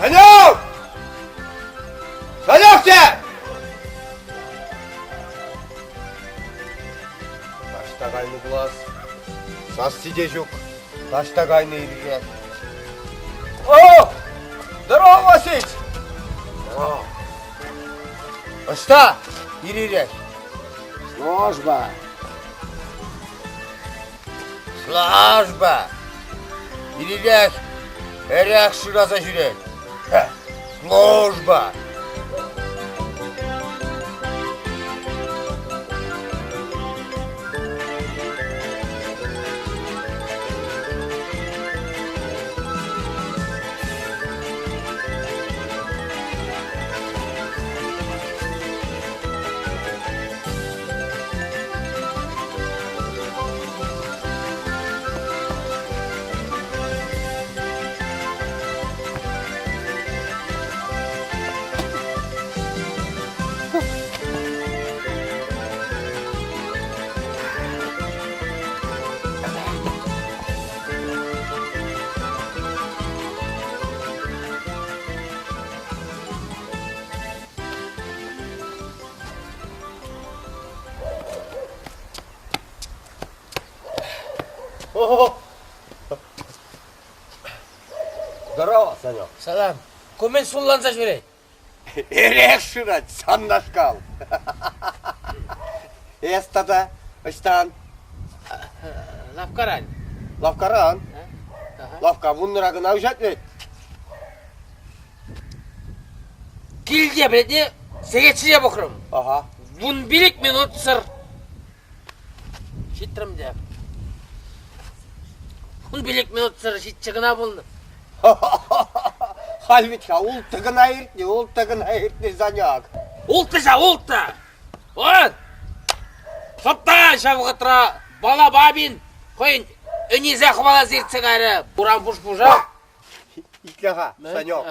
Санек! Санек те! Таҫта кайнӑ пулас. Сасси те ҫук. Таҫта кайнӑ ирӗке. О! Здорово, Василич! Здорово. Ӑҫта ир-ирех? Служба. Служба. Ир-ирех эрех шыраса ҫӳрет. Служба. Здорово, Санек. Салам. Ку мӗн сулланса ҫӳрет? Эрех шырать саннашкал. Эс тата ӑҫтан? Лавккаран. Лавккаран? Лавкка вуннӑра кӑна уҫать вӗт. Килте пӗлетне сехет ҫине пӑхрӑм. Ага. 15 минутсӑр ҫитрӗм те. 15 минутсӑр ҫитчӗ кӑна пулнӑ. Халь вӗт-ха улттӑ кӑна иртнӗ, улттӑ кӑна иртнӗ Саняк. Улттӑ ҫав, улттӑ! Ой! Шӑпта ҫав вӑхӑтра Бала Бабин хӑйӗн ӗнесе хӑваласа иртсе кайрӗ. Урам пуш-пушах. Итле-ха, Санек.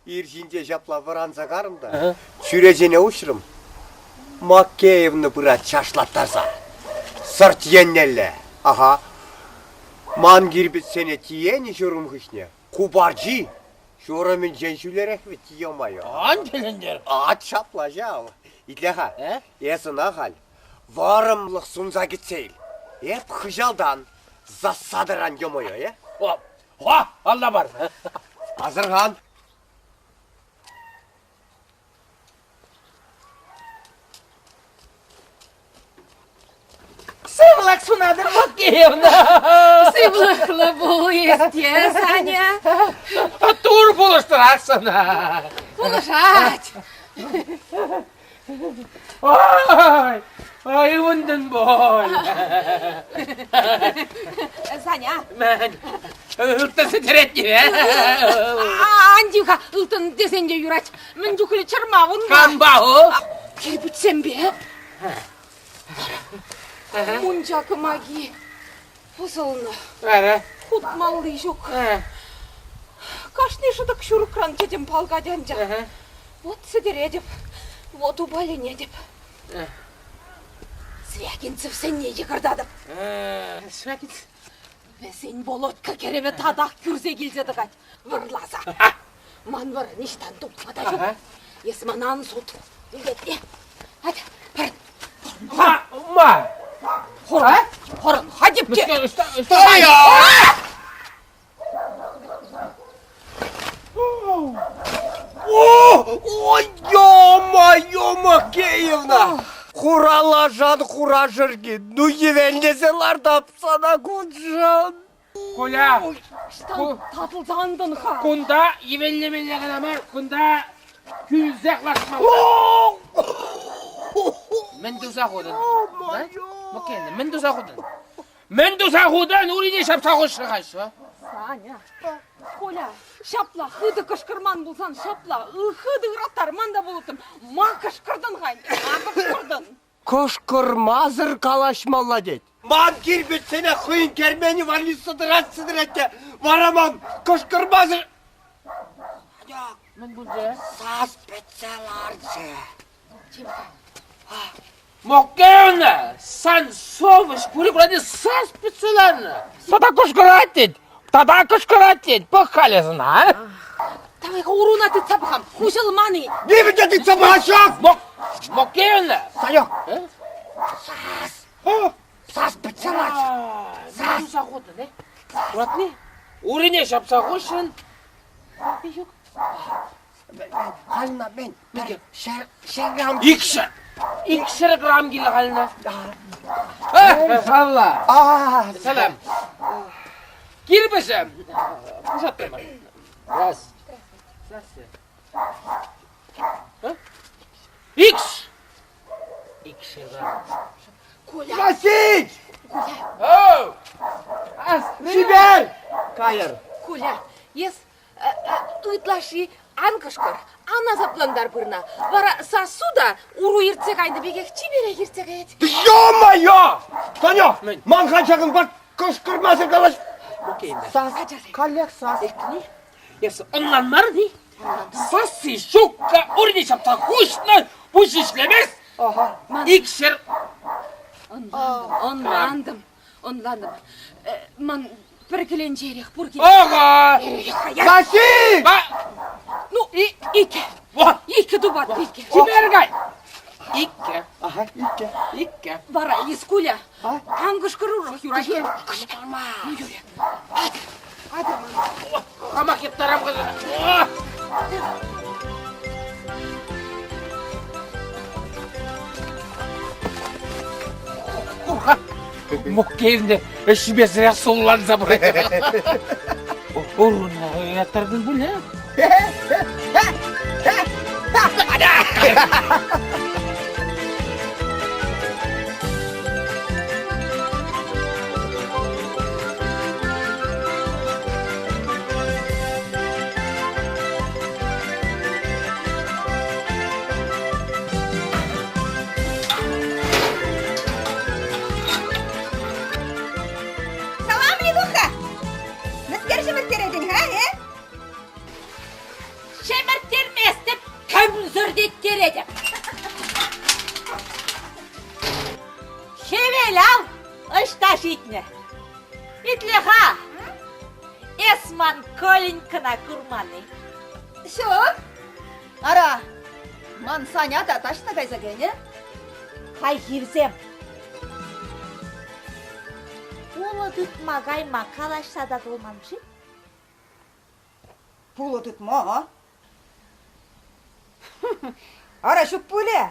Ир ҫинче ҫапла вӑранса карӑм та чӳречене уҫрӑм. Макеевна пырать чашлаттарса. Сӑрт еннелле. Аха. Ман кирпӗчсене тиенӗ ҫурӑм хыҫне купарчи ҫурӑмӗнчен ҫӳлерех вӗт ё-моё. Ан тӗлӗнтер. Ат ҫапла ҫав. Итле-ха, эс ӑна халь вӑрӑмлӑх сунса кӗтсе ил. Эп хыҫалтан засадӑран ё-моё, э? О, О, алла бар. Асӑрхан. Сывлӑх сунатӑр, Макеевна! Сывлӑхлӑ пул, те, Саня. Тур пулӑштӑрах сана. Пулӑшать. Ой, ой, ывӑнтӑн пуль. Саня. Мӗн? Ылтӑн сӗтӗретне. Ан тив-ха, ылтӑн тесен те юрать. Мӗн чухлӗ чӑрмав унпа. Кампа у? Кирпӗчсемпе. Мунча кӑмаки пӑсӑлнӑ. Хутмалли ҫук. Кашни шӑтӑк ҫурӑкран тӗтӗм палкать анчах. Вот сӗтӗретӗп, вот упаленетӗп. Звягинцевсене йӑкӑртатӑп. Звягинцев? Вӗсен Володька кӗрӗвӗ татах кӳрсе килсе тӑкать вӑрласа. Ман вара ниҫтан тупма та ҫук. Эс мана ан сут. Илетне. Атя, пар. Ма, ма. Хора, хорон, хатипке. Ой, ё-моё, Макеевна! Хура лашан хура шӑрки, ну йӗвенлесе лартап сана куншӑн. Коля, Ӑҫтан татӑлса антӑн-ха? Кунта йӗвенлемелле кӑна мар, кунта кӳлсех лартмалла. Мӗн туса хутӑн? Макеевна, мӗн туса хутӑн? Мӗн туса хутӑн? Урине ҫапса хушрӗ-ха Саня, Коля, ҫапла хытӑ кӑшкӑрман пулсан ҫапла хытӑ ыраттарман та пулӑттӑм. Ма кӑшкӑртӑн-ха? Ма кӑшкӑртӑн? Кӑшкӑрмасӑр калаҫмалла тет. Ман кирпӗчсене хӑйӗн керменӗ валли сӑтӑрать сӑтӑрать те вара ман кӑшкӑрмасӑр Мӗн пулчӗ? Сас пӗтсе ларчӗ. Моккевна, сан совӗҫ пури курать сас пӗтсе ларнӑ. Тата кӑшкӑрать тет. Тата кӑшкӑрать тет. Пӑх халӗ сана. Давай-ха уруна тытса пӑхам, хуҫӑлман-и? Нимӗн те тытса пӑхас ҫук! Мок, моккейлӗ. Санек! Сас! Сас пӗтсе ларчӗ. Сас! Туса хутӑн, э? Куратни? Урине ҫапса хуҫрӑн. Ҫук. Хальна мен пӗр 100 грамм. 200. 200 грамм килӗ хальна. Савла. Салам. Кирпӗчӗ. Пушаттӑмӑр. Раз. Здравствуйте. Икс. Икс. Коля. Василь! Коля. Оу! Чипер! Кайӑр. Коля, эс ытлашши ан кӑшкӑр, ан асаплантар пырна. Вара сассу та уру иртсе кайнӑ пекех чиперех иртсе каять. Ё-моё! Саня, ман халь ҫакӑнпа кӑшкӑрмасӑр калаҫ. Сас. Каллех сас. Эс ӑнланмарӑн-и? Сасси ҫукка урне ҫапса хуҫнӑ, пуҫ ӗҫлемест. 200. Ӑнлантӑм, ӑнлантӑм, ӑнлантӑм. Ман пӗр кӗленчерех пур кил. Ага! Сасси! Ну, иккӗ. Иккӗ тупат, иккӗ. Чипер кай! Иккӗ. Ага, иккӗ. Иккӗ. Вара, эс Куля, ан кӑшкӑр урӑх, юрать. Кӑшкӑрма. Ну, юрӗ. Атя, атя ман. Хамах йӑптарам Курха, Муккевне ӗҫмесӗрех сулланса пырать. Уруна ыраттартӑн пуль, а? Салам, Лидуха! Мӗскер ҫӗмӗрттеретӗн-ха, э? Ҫӗмӗрттерместӗп, кӗмсӗртеттеретӗп. Хӗвел ав ӑҫта ҫитнӗ? Итле-ха, эс ман Коленькӑна курман-и? Ҫук. Ара, ман Саня та таҫта кайса кӗнӗ. Хайхивсем. Пулӑ тытма кайма калаҫса татӑлман-ши? Пулӑ тытма? Ара, ҫук пулӗ.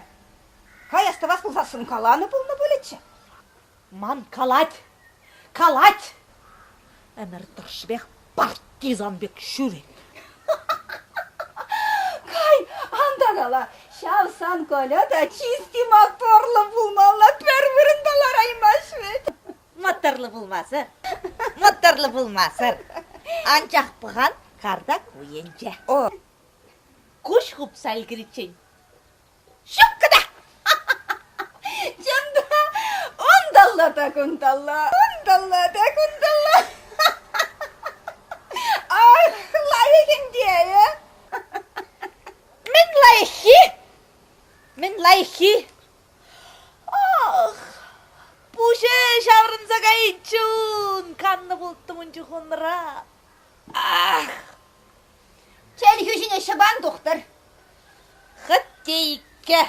Каяс тӑвас пулсассӑн каланӑ пулнӑ пулӗччӗ. Ман калать, калать. Ӗмӗр тӑршшӗпех партизан пек ҫӳрет. Кай, ан та кала, ҫав сан Коля та чисти моторлӑ пулмалла, пӗр вырӑнта лараймасть вӗт. Моторлӑ пулмасӑр, моторлӑ пулмасӑр. Анчах пӑхан карта ку енче. О. Куҫ хупса ӗлкӗриччен Ҫук кӑна! Чӑн та, унталла та кунталла, унталла та кунталла. Ах, лайӑх ӗнтӗ, э? Мӗн лайӑххи? Мӗн лайӑххи? Ах, пуҫӗ ҫаврӑнса кайиччӗ ун, каннӑ пулттӑм ун чух унра. Ах! Чӗлхӳ ҫине ҫӑпан тухтӑр. Хӑть те иккӗ.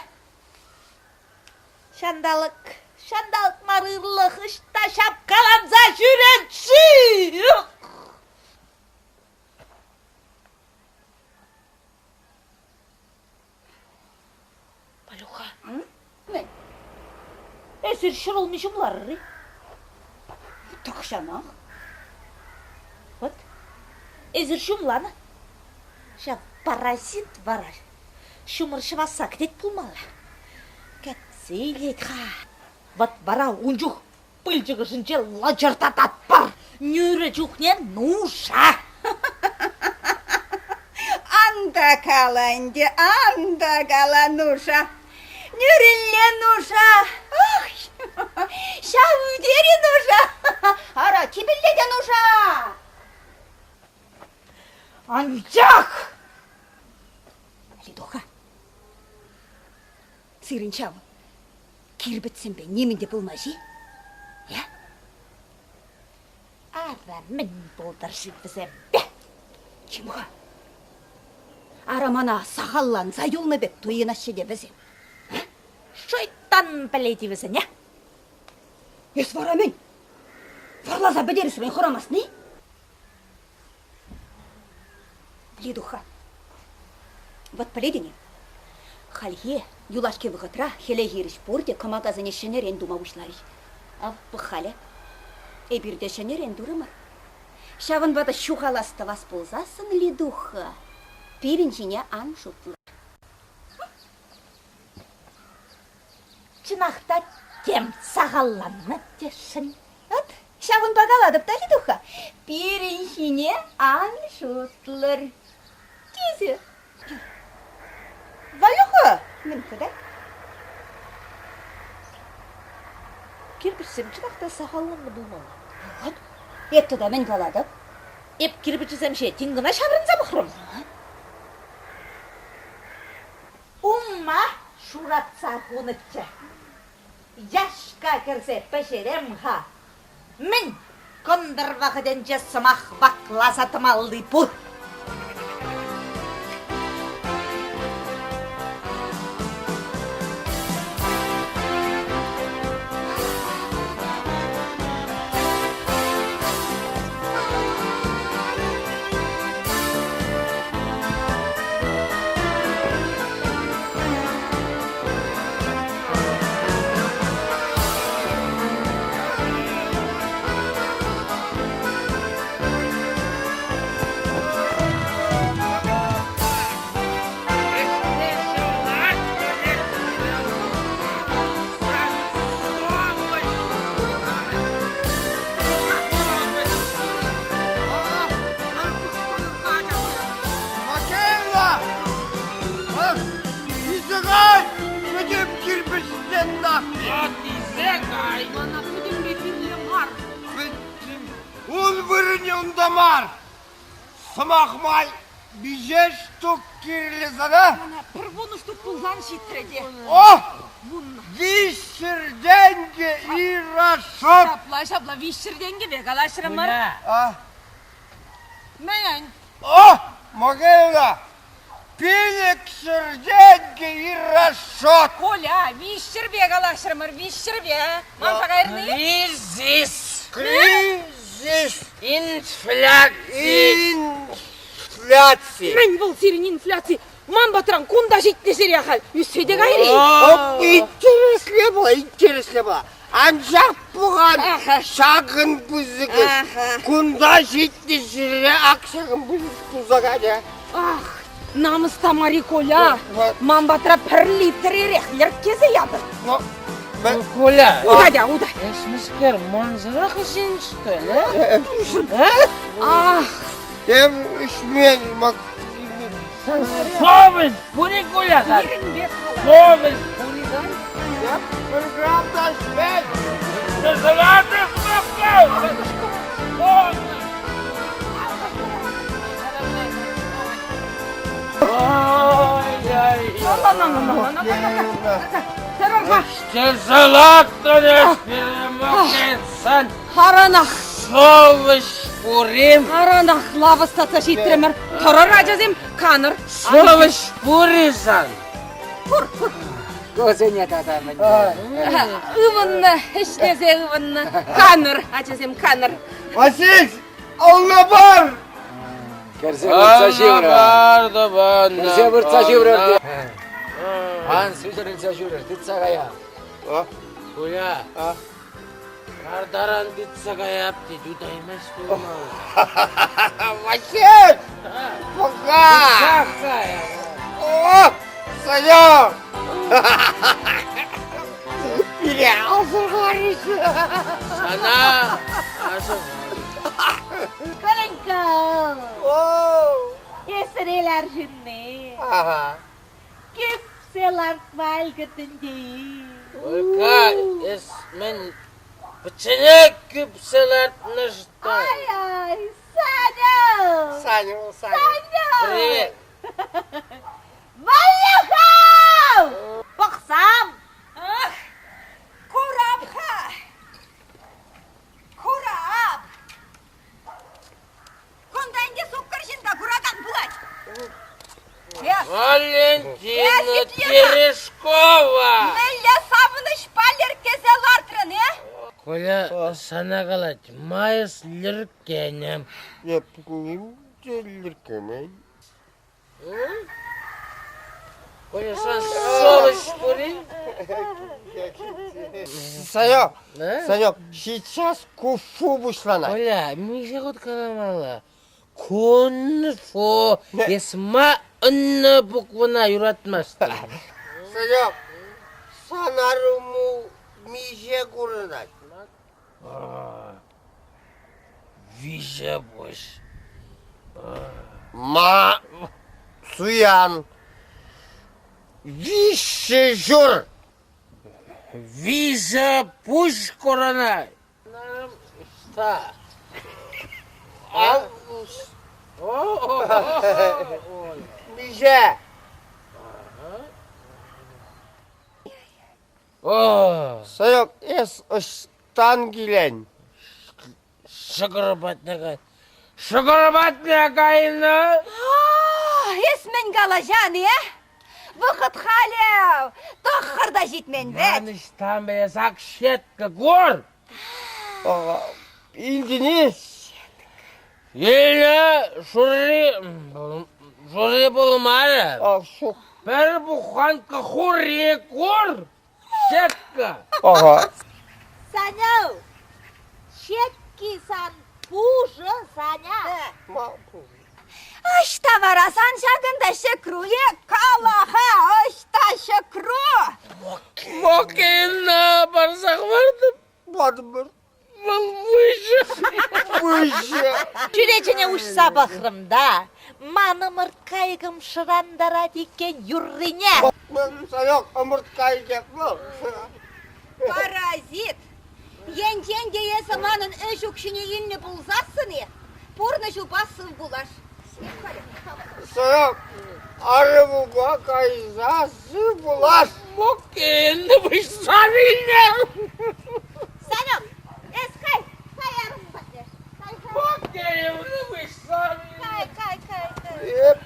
Ҫанталӑк, ҫанталӑк мар ырлӑх ӑҫта ҫапкаланса ҫӳрет-ши? Палюха. Мӗн? Эсир ҫӗрулми ҫумларӑр-и? Тахҫанах. Вӑт, эсир ҫумланӑ. Ҫав паразит вара ҫумӑр ҫӑвасса кӗтет пулмалла. Кӗтсе илет-ха. Вӑт вара ун чух пылчӑк ӑшӗнче лӑчӑртататпӑр. Нӳрӗ чухне нуша. Ан та кала ӗнтӗ, ан та кала нуша. Нӳрӗлле нуша. Ах, ҫав ӳтери нуша. Ара, типӗлле те нуша. Анчах! Лидуха, сирӗн ҫав кирпӗчсемпе нимӗн те пулмасть-и? Э? Ара, мӗн пултӑр-ши вӗсемпе? Чим-ха. Ара мана сахалланса юлнӑ пек туйӑнаҫҫӗ те вӗсем. Шуйттан пӗлет-и вӗсене? Эс вара мӗн? Вӑрласа пӗтересрен хӑрамастни? Лидуха, вӑт пӗлетӗн-и, хальхи юлашки вӑхӑтра хӗле хирӗҫ пурте кӑмакасене ҫӗнӗрен тума пуҫларӗҫ. Ав, пӑх-халӗ, эпир те ҫӗнӗрен турӑмӑр. Ҫавӑнпа та ҫухалас-тӑвас пулсассӑн, Лидуха, пирӗн ҫине ан шутла. Чӑнах та тем сахалланнӑ тесшӗн. Вӑт, ҫавӑнпа калатӑп та, Лидуха, пирӗн ҫине ан шутлӑр тесе. Валюха, мӗн кӑта? Кирпӗчсем чӑнах та сахалланнӑ пулмалла. Вот, эп тата мӗн калатӑп? Эп кирпӗчӗсем ҫине тин кӑна ҫаврӑнса пӑхрӑм. Умма шуратса хунӑччӗ. Яшка кӗрсе пӗҫерем-ха. Мӗн кӑнтӑр вӑхӑтӗнче сӑмах вакласа тӑмалли пур. Изыгай! Пӗтӗм кирпӗчсен нахи! Изыгай! Мана пӗтӗмпе кирлӗ мар. Пӗтӗм ун вырӑнӗ унта мар. Сӑмах май, миҫе штук кирлӗ сана? Мана пӗр вунӑ штук пулсан ҫитрӗ те. О! Виҫҫӗр тенкӗ Ирашок! Ҫапла, ҫапла, виҫҫӗр тенкӗпе калаҫрӑмӑр. А? Мӗн? О, Могила! Пилӗкҫӗр тенкӗ Ирашок! Коля, виҫҫӗрпе калаҫрӑмӑр, виҫҫӗрпе. Манса кайрӑн-и? Кризис! Кризис! Инфляци! Инфляци! Мӗн вӑл сирӗн инфляци? Ман патран кунта ҫитнӗ ҫӗре халь ӳссе те кайри. Интереслӗ пулать, интереслӗ пулать. Анчах пӑхан ҫакӑн пысӑкӑш. Кунта ҫитнӗ ҫӗре ак ҫакӑн пысӑк пулса кайрӗ. Ах, намӑс та мар-и, Коля. Ман патра пӗр литр эрех лӗрккесе ятӑр. Коля. Утатя, ута. Эс мӗскер, мансӑрах ӗҫен, что ли? Ах. Тем ӗҫмен, Совесть пур-и, Коля? Совесть пур-и? Пӗр грамм та ӗҫмен. Аранах. Совесть пур-им? Аранах лавӑстатса ҫитрӗмӗр. Тӑрӑр, ачасем, канӑр. Совесть пур-и сан? Пур, пур. Кусене тата мӗн? Ывӑннӑ, ӗҫлесе ывӑннӑ. Канӑр, ачасем, канӑр. Василь, алла пар! Кӗрсе выртса ҫыврӑр. Кӗрсе выртса ҫыврӑр. Ан сӳтӗрӗлсе ҫӳрӗр, тытса кая. Коля, картаран тытса каяп тет, утаймасть пулмалла. Василь! Пока! О, Саня! Пире асӑрхарӗҫ. Сана асӑрхарӗҫ. Коленька! Эсрел арҫынни. Ага. Кӳпсе лартма ӗлкӗртӗн-те-и? Ольга, эс мӗн пӗччене кӳпсе лартнӑ что? Ай-ай, Саня! Саня, Саня. Саня! Привет. Валюха! Пӑхсам! Ах, курап-ха! Курап! Кунта ӗнтӗ суккӑр ҫын та куракан пулать. Валентина Терешкова! Мӗнле савӑнӑҫпа лӗрккесе лартрӑн, э? Коля сана калать, ма эс лӗрккенӗ? Эп ним те лӗрккемен. Коля, сан совесть пур-и? Санек, Санек, сейчас кунг-фу пуҫланать. Коля, миҫе хут каламалла? Кунг-фу эс ма ӑннӑ буквӑна юратмастӑн? Санек, сан арӑму миҫе курӑнать? Виҫӗ пуҫ. Ма суян. Виҫҫӗ ҫур. Виҫӗ пуҫ курӑнать. Ӑҫта? Миҫе? Сӑйӑк, эс ӑҫтан килен? Ҫӑкӑр патне кай. Ҫӑкӑр патне кайнӑ. Эс мӗн калаҫан, э? Вӑхӑт халӗ тӑххӑрта ҫитмен вӗт. Ман ӑҫтан пӗлес ак ҫетка кур. Илтӗн-и? Илнӗ шурри шурри пулмарӗ. Ҫук. Пӗр буханка хури кур. Сетка. Ага. Саня, ҫетки сан пушӑ, Саня. Ӑҫта вара сан ҫакӑнта ҫӗкру е кала-ха, ӑҫта ҫӗкру? Мокина парса хӑвартӑм. Патӑмӑр. Вӑл выҫӑ. Выҫӑ. Чӳречене уҫса пӑхрӑм та, ман ӑмӑрткайӑкӑм шӑрантарать иккен юррине. Санек, ӑмӑрткайӑкӗ вӑл. Паразит! Енчен те эсӗ манӑн ӗҫ укҫине илнӗ пулсассӑн-и, пурнӑҫупа сыв пулаш. Санек, арӑмупа кайса сыв пулаш. Мокина выҫса вилнӗ. Санек, эс кай, кай арӑму патне. Кай, кай. Мокина выҫса вилнӗ. Кай, кай, кай, кай. Эп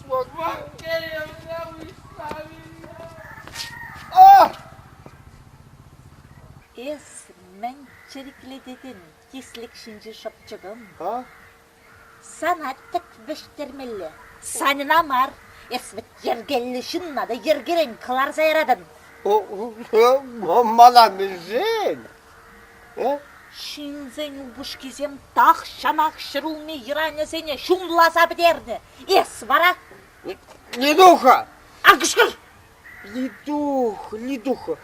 Мокина выҫса вилнӗ. А! Эс мӗн чӗриклететӗн, тислӗк ҫинчи шӑпчӑкӑм? А? Сана тӗк вӗҫтермелле. Саньӑна мар, эс вӗт йӗркеллӗ ҫынна та йӗркерен кӑларса яратӑн. Мана мӗншӗн? Ҫынсен упӑшкисем тахҫанах ҫӗрулми йӑранӗсене ҫумласа пӗтернӗ. Эс вара? Лидуха! Ан кӑшкӑр! Лидух, Лидуха,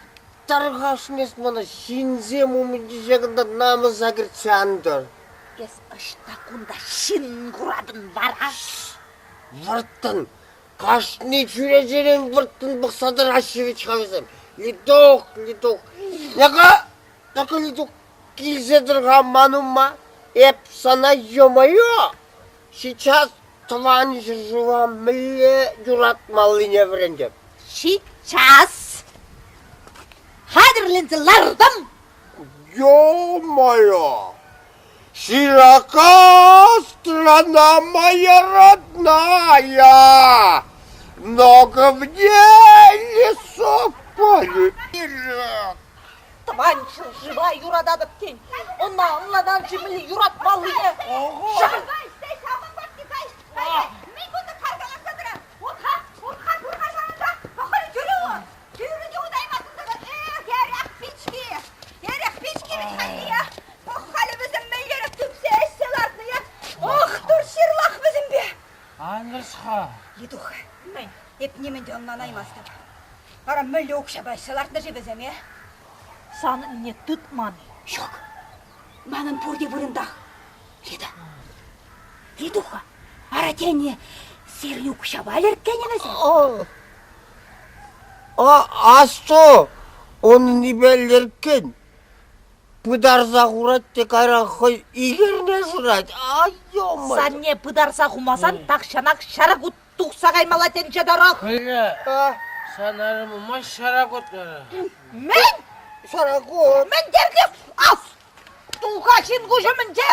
тархасмест мана ҫынсем умӗнче ҫакӑнта намӑса кӗртсе ан тӑр. Эс ӑҫта кунта ҫын куратӑн вара? Вӑрттӑн, кашни чӳречерен вӑрттӑн пӑхса тӑраҫҫӗ вӗт-ха вӗсем. Лидух, Лидух, яка, яка Лидух, килсе тӑр-ха ман умма, эп сана ё-моё, Сейчас Тӑван ҫӗршыва мӗнле юратмаллине вӗрентӗп. Сейчас хатӗрленсе лартӑм. Ё-моё! Широка страна моя родная, Много в ней лесов полей. Тӑван ҫӗршыва юрататӑп тен. Ӑна ӑнланан-ши мӗнле юратмаллине? Ан вӗрҫ-ха. Лидуха, эп нимӗн те ӑнланаймастӑп. Вара мӗнле укҫапа ӗҫсе лартнӑ-ши вӗсем, э? Санӑнне тытман. Ҫук, манӑн пурте вырӑнтах. Лида, Лидуха, ара тени сирӗн укҫапа лерккенӗ вӗсем? А, асту, уннипе лерккен. Пытарса хурать те кайран хӑй икӗрне шырать. Ай, ё-моё. Санне пытарса хумасан тахҫанах ҫара кут тухса каймалла тӗнче тӑрӑх. Коля, сан арӑму ҫара кут вара. Мӗн? Ҫара кут. Мӗн терле? Ас! Туха ҫын куҫ умӗнче!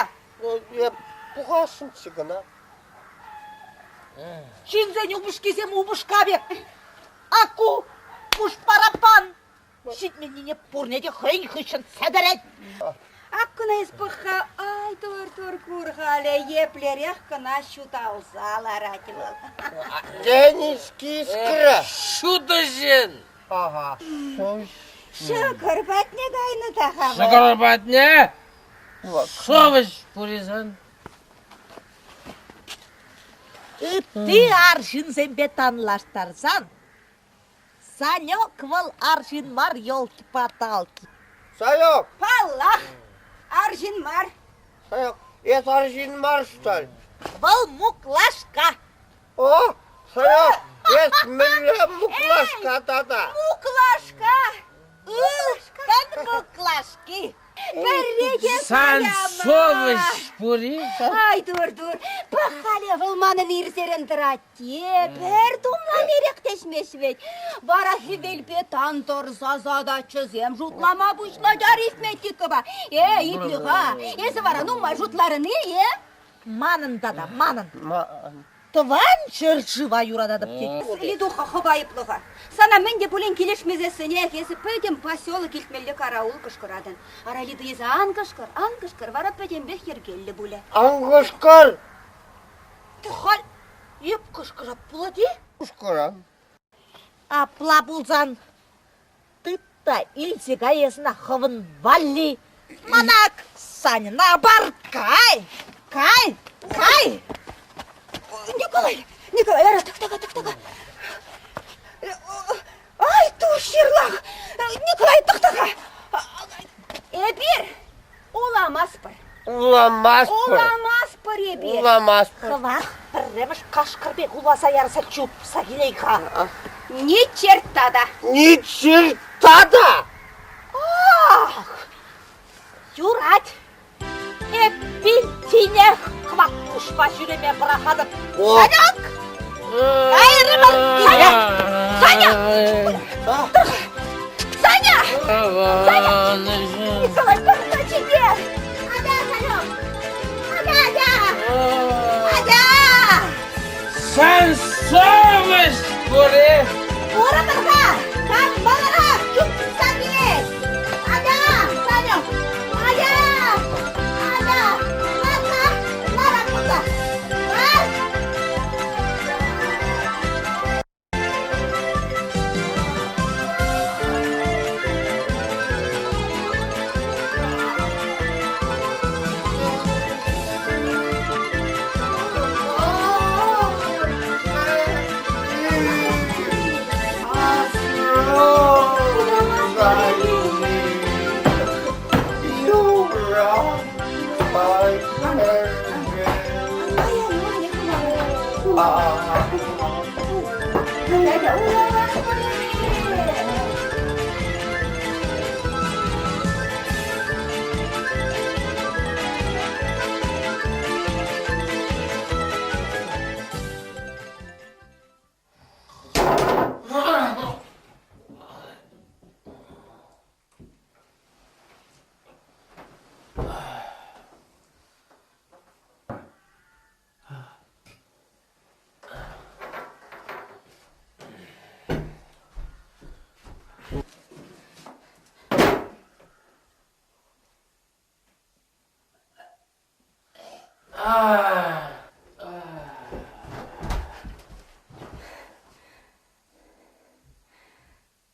Эп тухасшӑнччӗ кӑна. Ҫынсен упӑшкисем упӑшка пек. Аку пуш параппан. Ҫитменнине пурне те хӑйӗн хыҫҫӑн сӗтӗрет. Ак кӑна эс пӑх-ха, ай тур-тур кур-халӗ, еплерех кӑна ҫуталса ларать вӑл. Денис искра. Ҫутӑ ҫын. Ага. Ҫӑкӑр патне кайнӑ та-ха вӑл. Ҫӑкӑр патне? Совӗҫ пур-и сан? Ытти арҫынсемпе танлаштарсан, Санек вӑл арҫын мар елки-паталки. Санек! Паллах, арҫын мар. Санек, эс арҫын мар, что ли? Вӑл муклашка. О, Санек, эс мӗнле муклашка тата? Муклашка! Ылтӑн муклашки. Пӗрре те Сан совӗҫ пур-и? Ай, тур-тур, пӑх-халӗ вӑл манӑн ирсерен тӑрать те, пӗр тумлам эрех те ӗҫмест вӗт. Вара хӗвелпе тан тӑрса задачӑсем шутлама пуҫлать арифметикӑпа. Э, итле-ха, эсӗ вара нумай шутларӑн-и, э? Манӑн тата, манӑн. Тӑван ҫӗршыва юрататӑп тет. Лидуха хӑв айӑплӑ-ха. Сана мӗн те пулин килӗшмесессӗнех эсӗ пӗтӗм поселок илтмелле караул кӑшкӑратӑн. Ара, Лида, эсӗ ан кӑшкӑр, ан кӑшкӑр, вара пӗтӗмпех йӗркеллӗ пулӗ. Ан кӑшкӑр! Халь эп кӑшкӑрап пулать-и? Кӑшкӑрам. Апла пулсан тыт та илсе кай эс ӑна хӑвӑн валли. Мана Саньӑна пар, кай, кай, кай! Николай, Николай, ара, тӑхта-ха, тӑхта-ха. Ай, ту ҫырлах! Николай, тӑхта-ха! Эпир уламастпӑр. Уламастпӑр. Уламастпӑр эпир. Уламастпӑр. Хӑвах пӗрремӗш кашкӑр пек уласа ярса чупса килей-ха. Ни черта та. Ни черта та! Ах, юрать. Эппин тинех кӑвак куҫпа ҫӳреме пӑрахатӑп. Санек! Кайрӑмӑр! Саня! Саня! Саня! Саня! Николай, пӑхса тебе! Атя, Санек! Атя, атя! Атя! Сан совӗҫ пур-и? Пурӑнӑр-ха! Кам маларах чупса килет? Атя, Санек! Атя! Атя! Лар-ха! Лар кунта! Лар!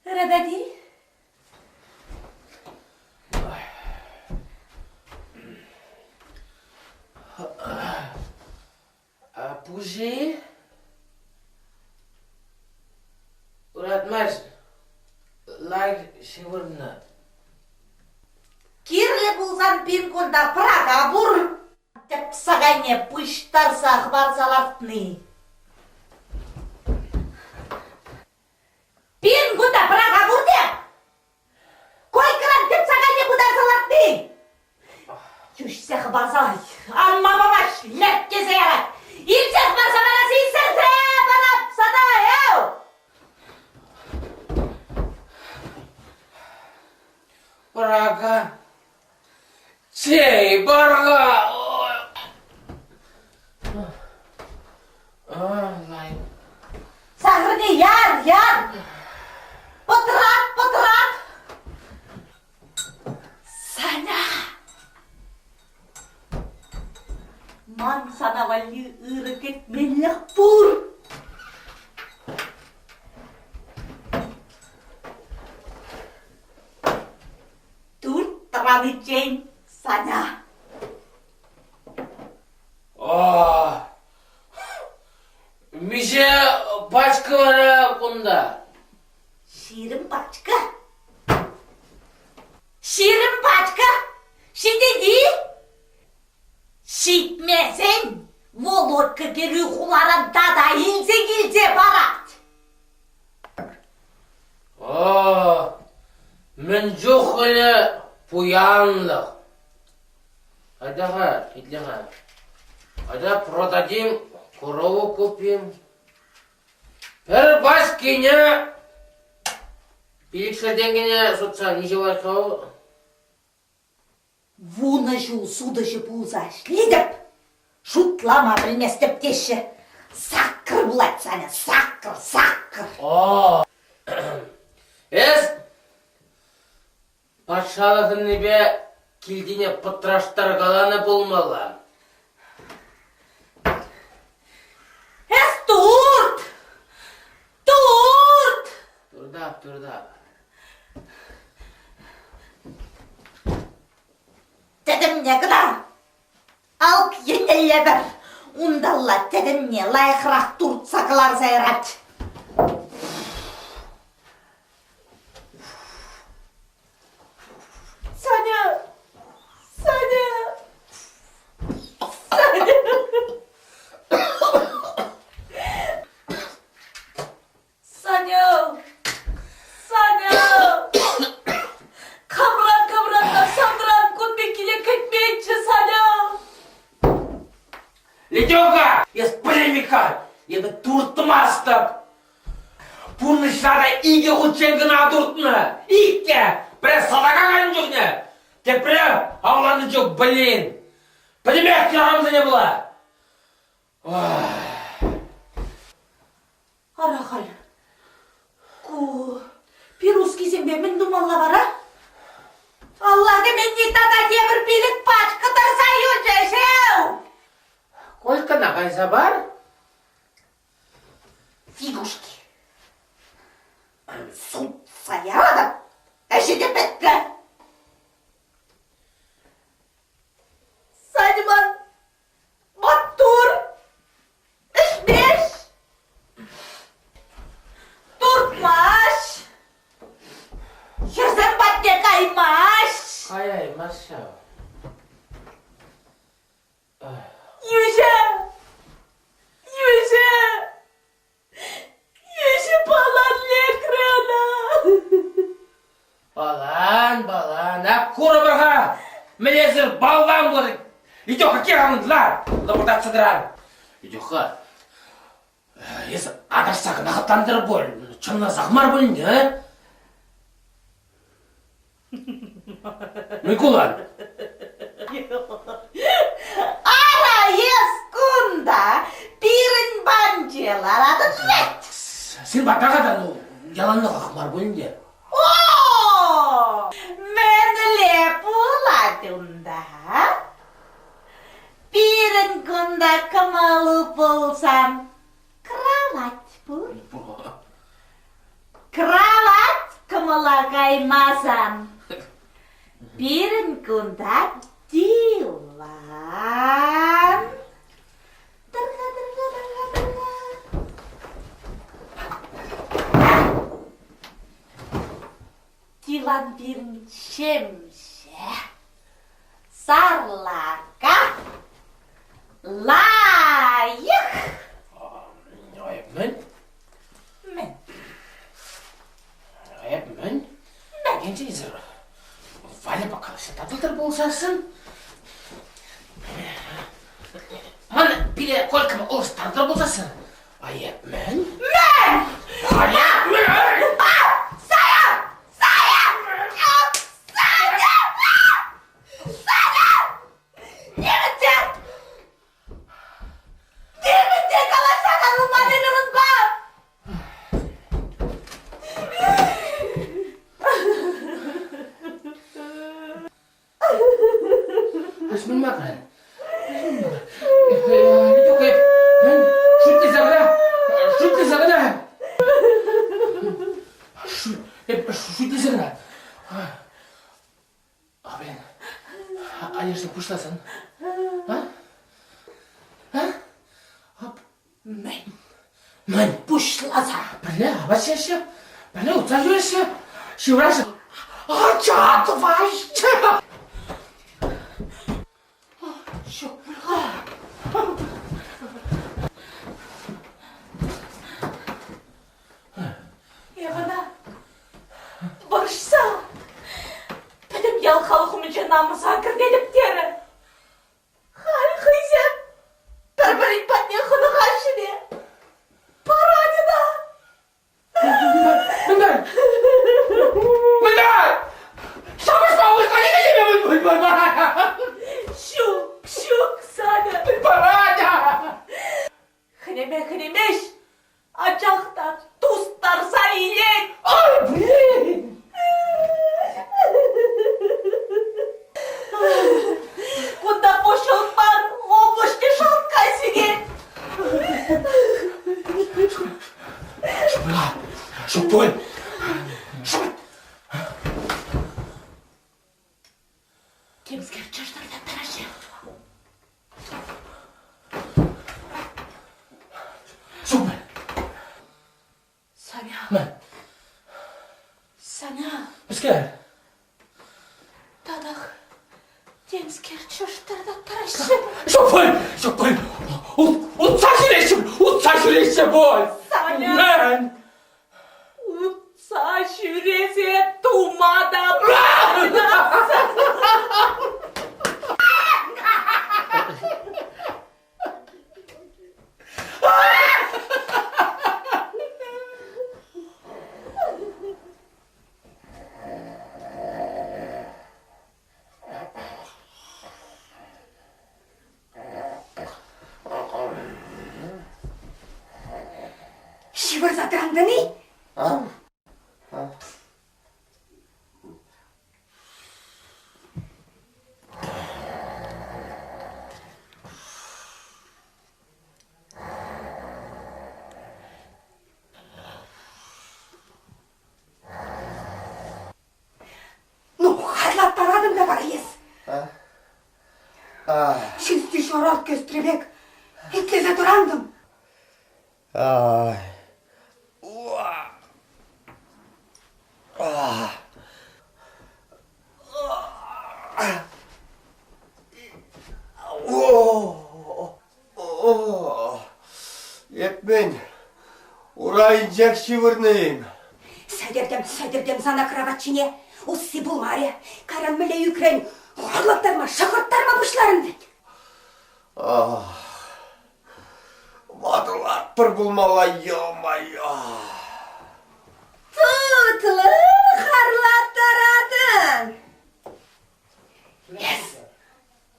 Ыратать-и? Пуҫи ыратмасть, лайӑх ҫывӑрнӑ. Кирлӗ пулсан пин кунта прака пур. Тӗпсакайне пуҫтарса хӑварса лартни. Пин кунта прака пур те! Койкӑран тӗпсакайне пытарса лартни! Йӳҫсе хӑпарса анма памасть, лӗпкесе ярать. Илсе хӑпарса вара сисӗрсе парап сана, эу! Прака Чей, барга! Сахӑрне яр, яр! Пӑтрат, пӑтрат! Саня! Ман сана валли ырӑ кӗтменлӗх пур! Турт тӑраниччен, Саня! Миҫе пачка вара кунта? 20 пачка. 20 пачка? Ҫитет-и? Ҫитмесен Володька кӗрӳ хуларан тата илсе килсе парать. О, мӗн чухлӗ пуянлӑх! Айта-ха, итле-ха. Айта продадим, корову купим. Пӗр пачкине пилӗкҫӗр тенкӗне сутса миҫе лайӑх-ха 10 ҫул сутӑҫӑ пулса ӗҫлетӗп, шутлама пӗлместӗп теҫҫӗ. Саккӑр пулать, Саня, саккӑр, саккӑр. О, эс Патшалӑхӑннипе килтине пӑтраштаркаланӑ пулмалла. Эс турт! Турт! Туртап, туртап. Тӗтӗмне кӑна алк еннелле пӗр, унталла тӗтӗмне лайӑхрах туртса кӑларса ярать. Саня! Саня! Саня! Саня! Саня! Камран камран та санран кун пеккине кӗтменччӗ, Саня! Ледюка! Эс пӗлмика! Эпӗ туртмастӑп! Пурнӑҫра та икӗ хутчен кӑна туртнӑ. Иккӗ! Пӗрре салтака кайнӑ чухне, тепре авланнӑ чух, блин! Пӗтӗмех хӗрарӑмсене пула. Ара халь, ку пирускисемпе мӗн тумалла вара? Алла кӗменни тата тепӗр пилӗк пачка тӑрса юлчӗ, шел! Колькӑна кайса пар. Фигушки. Сутса яратӑп, ӗҫӗ те пӗтрӗ. Садьман маттур, ӗҫмеш, туртмасть, хӗрсем патне каймасть. Каяймасть ҫав. Йӳҫӗ! Йӳҫӗ! Йӳҫӗ палан лекрӗ ӑна! Палан, палан, ак курӑпӑр-ха! Мӗнесӗр баллан пулать! Идёха, киран, лар! Лӑпӑртатса тӑран! Идёха, эс аташса кӑна хӑтлантӑр пуль, чӑнласах мар пуль ӗнтӗ, а? Микулай. Ара, эс кунта пирӗн панче ларатӑн вӗт! Син патака та, ну, яланлӑхах мар пуль ӗнтӗ. О, мӗнле пулать унта? Пирӗн кунта кӑмӑлу пулсан кровать пур. Кравать кӑмӑла каймасан пирӗн кунта диван. Тӑр-ха, тӑр-ха, тӑр-ха, тӑр-ха. Диван пирӗн ҫемҫе, сарлака, лайӑх. Ой, мӗн? Мӗн? Эп мӗн? Енчен Валя калаҫса татӑлтӑр пулсассӑн. Ман пире Колькӑпа улӑштартӑр пулсассӑн. А эп мӗн? Мӗн? А эп мӗн? Сая! Сая! Саня! Саня! Нимӗн те! Нимӗн те калаҫса калла! Мӗн? Пуҫласа. Пӗрле апат ҫиеҫҫӗ, пӗрле утса ҫӳреҫҫӗ, ҫывраҫҫӗ. Ача тӑваҫҫӗ! Ҫук пуль-ха. Эп ӑна вӑрҫса пӗтӗм ял халӑх умӗнче намӑса кӗртетӗп терӗ. Халь хӑйсем пӗр-пӗрин патне хӑнӑхаҫҫӗ те парать ӑна. Мӗнле? Мӗнле? Ҫапӑҫма Ҫук, ҫук, Саня. Парать! Хӗнеме хӗнемест, анчах та тустарса илет. Ай, блин! Кунта поҫҫӑлк мар, облаҫне шалкка сикет. Ҫук пуль. Ҫук. Темскер чӑштӑртаттараҫҫӗ. Ҫук пуль. Саня. Мӗн? Саня. Мӗскер? Татах темскер чӑштӑртаттараҫҫӗ. Ҫук пуль! Ҫук пуль! Утса ҫӳреҫҫӗ! Утса ҫӳреҫҫӗ пуль! Саня! Мӗн? Утса ҫӳресе тума та Ҫывӑрса тӑрантӑн-и? Ну, харлаттаратӑн та вара эс. Чисти шорох кӗстрӗ пек итлесе тӑрантӑм. Эп мӗн, урайӗнчех ҫывӑрнӑ-им? Сӗтӗртӗм, сӗтӗртӗм сана кравать ҫине. Усси пулмарӗ. Кайран мӗнле ӳкрӗн? Хурлаттарма, шӑхӑрттарма пуҫларӑн вӗт. Ватӑлатпӑр пулмалла, ё-моё! Тутлӑн харлаттаратӑн. Эс,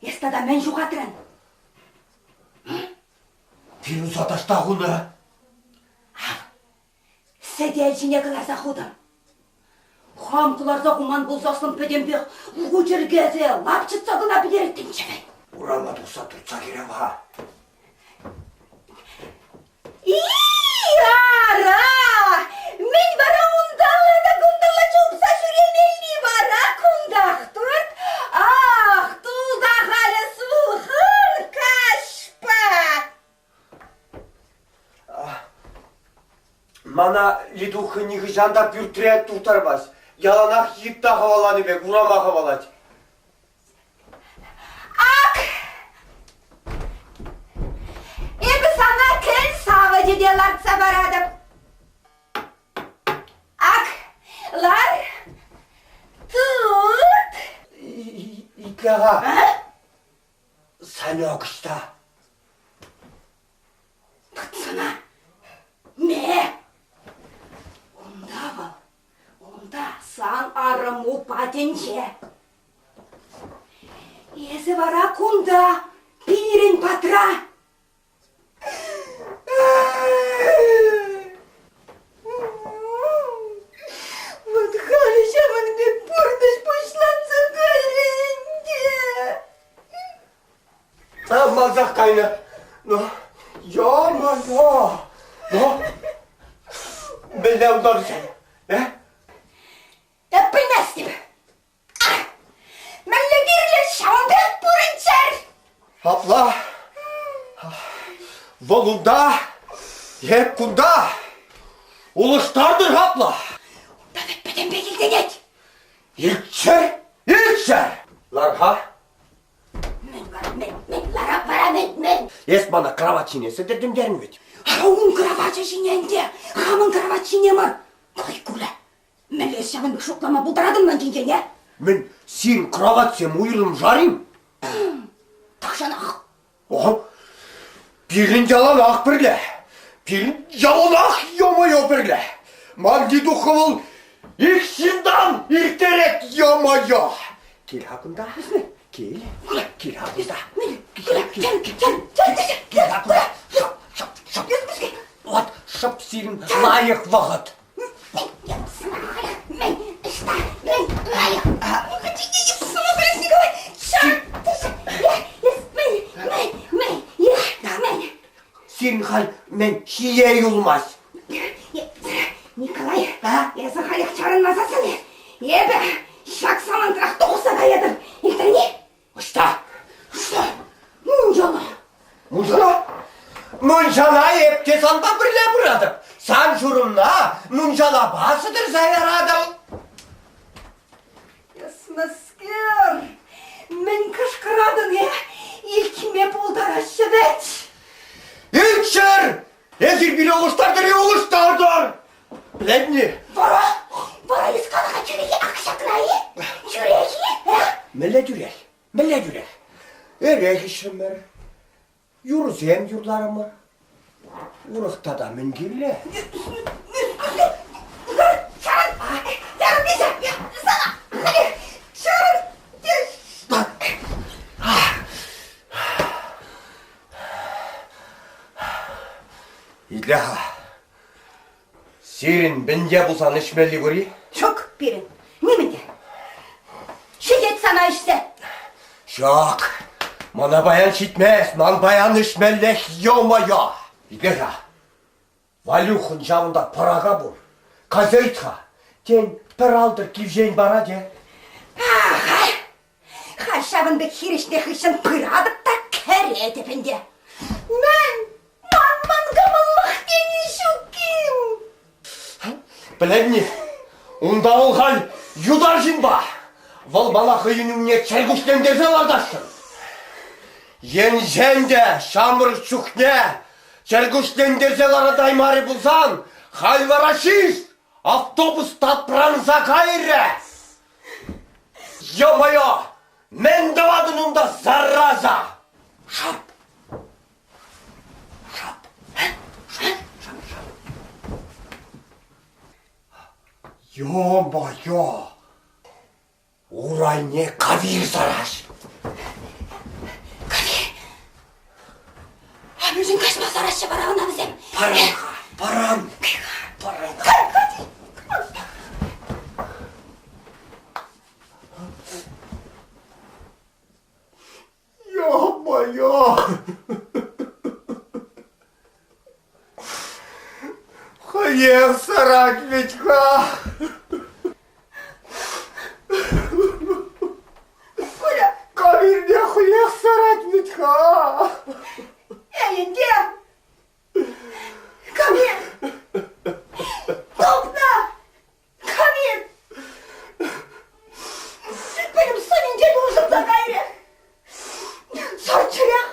эс тата мӗн ҫухатрӑн? Пируса таҫта хунӑ. Сӗтел ҫине кӑларса хутӑм. Хам кӑларса хуман пулсассӑн пӗтӗмпех лучӗркесе лапчӑтса кӑна пӗтереттӗмччӗ вӗт. Урама тухса туртса кӗрем-ха. И-ара! Мӗн вара унталла та кунталла чупса ҫӳремелли вара кунтах турт? Ах, тулта халӗ сулхӑн каҫпа! Мана Лидуха нихӑҫан та пӳртре тултармасть. Яланах йытта хӑваланӑ пек урама хӑвалать. Ак! Эпӗ сана кӗл савӑчӗ те лартса паратӑп. Ак, лар, тут. Итле-ха. Санек ӑҫта? Тытсана. Ме! Унта вӑл, унта сан арӑму патӗнче. Эсӗ вара кунта, пирӗн патра. Вӑт халӗ ҫавӑн пек пурнӑҫ пуҫланса кайрӗ ӗнтӗ. Мансах кайнӑ. Ну, ё-моё! Ну, мӗнле ӑнлансан, э? Эп пӗлместӗп. Мӗнле кирлӗ, ҫавӑн пек пурӑнччӑр. Апла вӑл унта. Эп кунта улӑштартӑр хапла. Унта вӗт пӗтӗмпех илтӗнет. Илтчӗр, илтчӗр! Лар-ха. Мӗн вара, мӗн, мӗн, ларап вара, мӗн, мӗн? Эс мана кравать ҫине сӗтӗртӗнтернӗ вӗт. Ара, ун кравачӗ ҫине ӗнтӗ, хамӑн кравать ҫине мар. Ой, Куля, мӗнле ҫавӑн пек шутлама пултаратӑн ман ҫинчен, э? Мӗн, сирӗн краватьсем уйрӑмшар-им? Тахҫанах. Охо, пирӗн яланах пӗрле. Пирӗн яланах ё-моё пӗрле. Ман дедуха вӑл ик ҫынтан ирттерет ё-моё. Кил-ха кунта. Кил. Кил-ха кунта. Кил, кил, кил. Кил-ха кунта. Шӑп, шӑп, шӑп. Вот шӑп сирӗн лайӑх вӑхӑт. Мӗн, ӑҫта, мӗн, лайӑх. Николай, мӗн, мӗн, мӗн, мӗн. Сирӗн халь мӗн ҫие юлмасть. Николай, эсӗ халех чарӑнмасассӑн эпӗ ҫак самантрах тухса каятӑп. Илтрӗн-и? Ӑҫта? Ӑҫта? Мунчана. Мунчана? Мунчана эп те санпа пӗрле пыратӑп. Сан ҫурӑмна мунчалапа сӗтӗрсе яратӑп. Эсмӗскер, мӗн кӑшкӑратӑн, э? Илтме пултараҫҫӗ вӗт. Илтчӗр! Эсир пире улӑштартӑр-и улӑштартӑр! Пӗлетни? Вара, вара эс кала-ха тӳрех ак ҫакна-и? Тӳрех-и? Мӗнле тӳрех? Мӗнле тӳрех? Эрех ӗҫрӗмӗр, юрӑсем юрларӑмӑр. Урӑх тата мӗн кирлӗ? Чарӑн! Чарӑн тесе! Сана! Чарӑн! Итле-ха. Сирӗн мӗнте пулсан ӗҫмелли пур-и? Ҫук пирӗн, нимӗн те. Ҫитет сана ӗҫсе. Ҫук, мана паян ҫитмест, ман паян ӗҫмеллех, ё-моё! Итле-ха, Валюхӑн ҫавӑнта пӑраха пур. Кайса ыйт-ха, тен, пӗр алтӑр кивҫен парать, э? Аха, Халь ҫавӑн пек хирӗҫнӗ хыҫҫӑн пыратӑп та кӗретӗп ӗнтӗ. Мӗн? Ман мӑн кӑмӑллӑх тени ҫук-им? Пӗлетни, унта вӑл халь ют арҫынпа. Вӑл мана хӑйӗн умне чӗркуҫлентерсе лартасшӑн. Енчен те ҫамрӑк чухне чӗркуҫлентерсе ларатаймарӗ пулсан, халь вара ҫиҫ автобус тапранса кайрӗ. Ё-моё! Мӗн тӑватӑн унта, зараза? Шап! Шап! Шап! Шап! Шап! Ё-моё! Урайне кавир сараҫ! Кавир? А мӗншӗн каҫма сараҫҫӗ вара ӑна вӗсем? Парам-ха, парам! Парам! Ё-моё! Хӑех сарать вӗт-ха! Коля! Кавирне хӑех сарать вӗт-ха! Эй, ӗнтӗ! Кавир! Тупнӑ! Кавир! Пӗтӗм сӑнӗнчен улшӑнса кайрӗ. Сар чӗрех!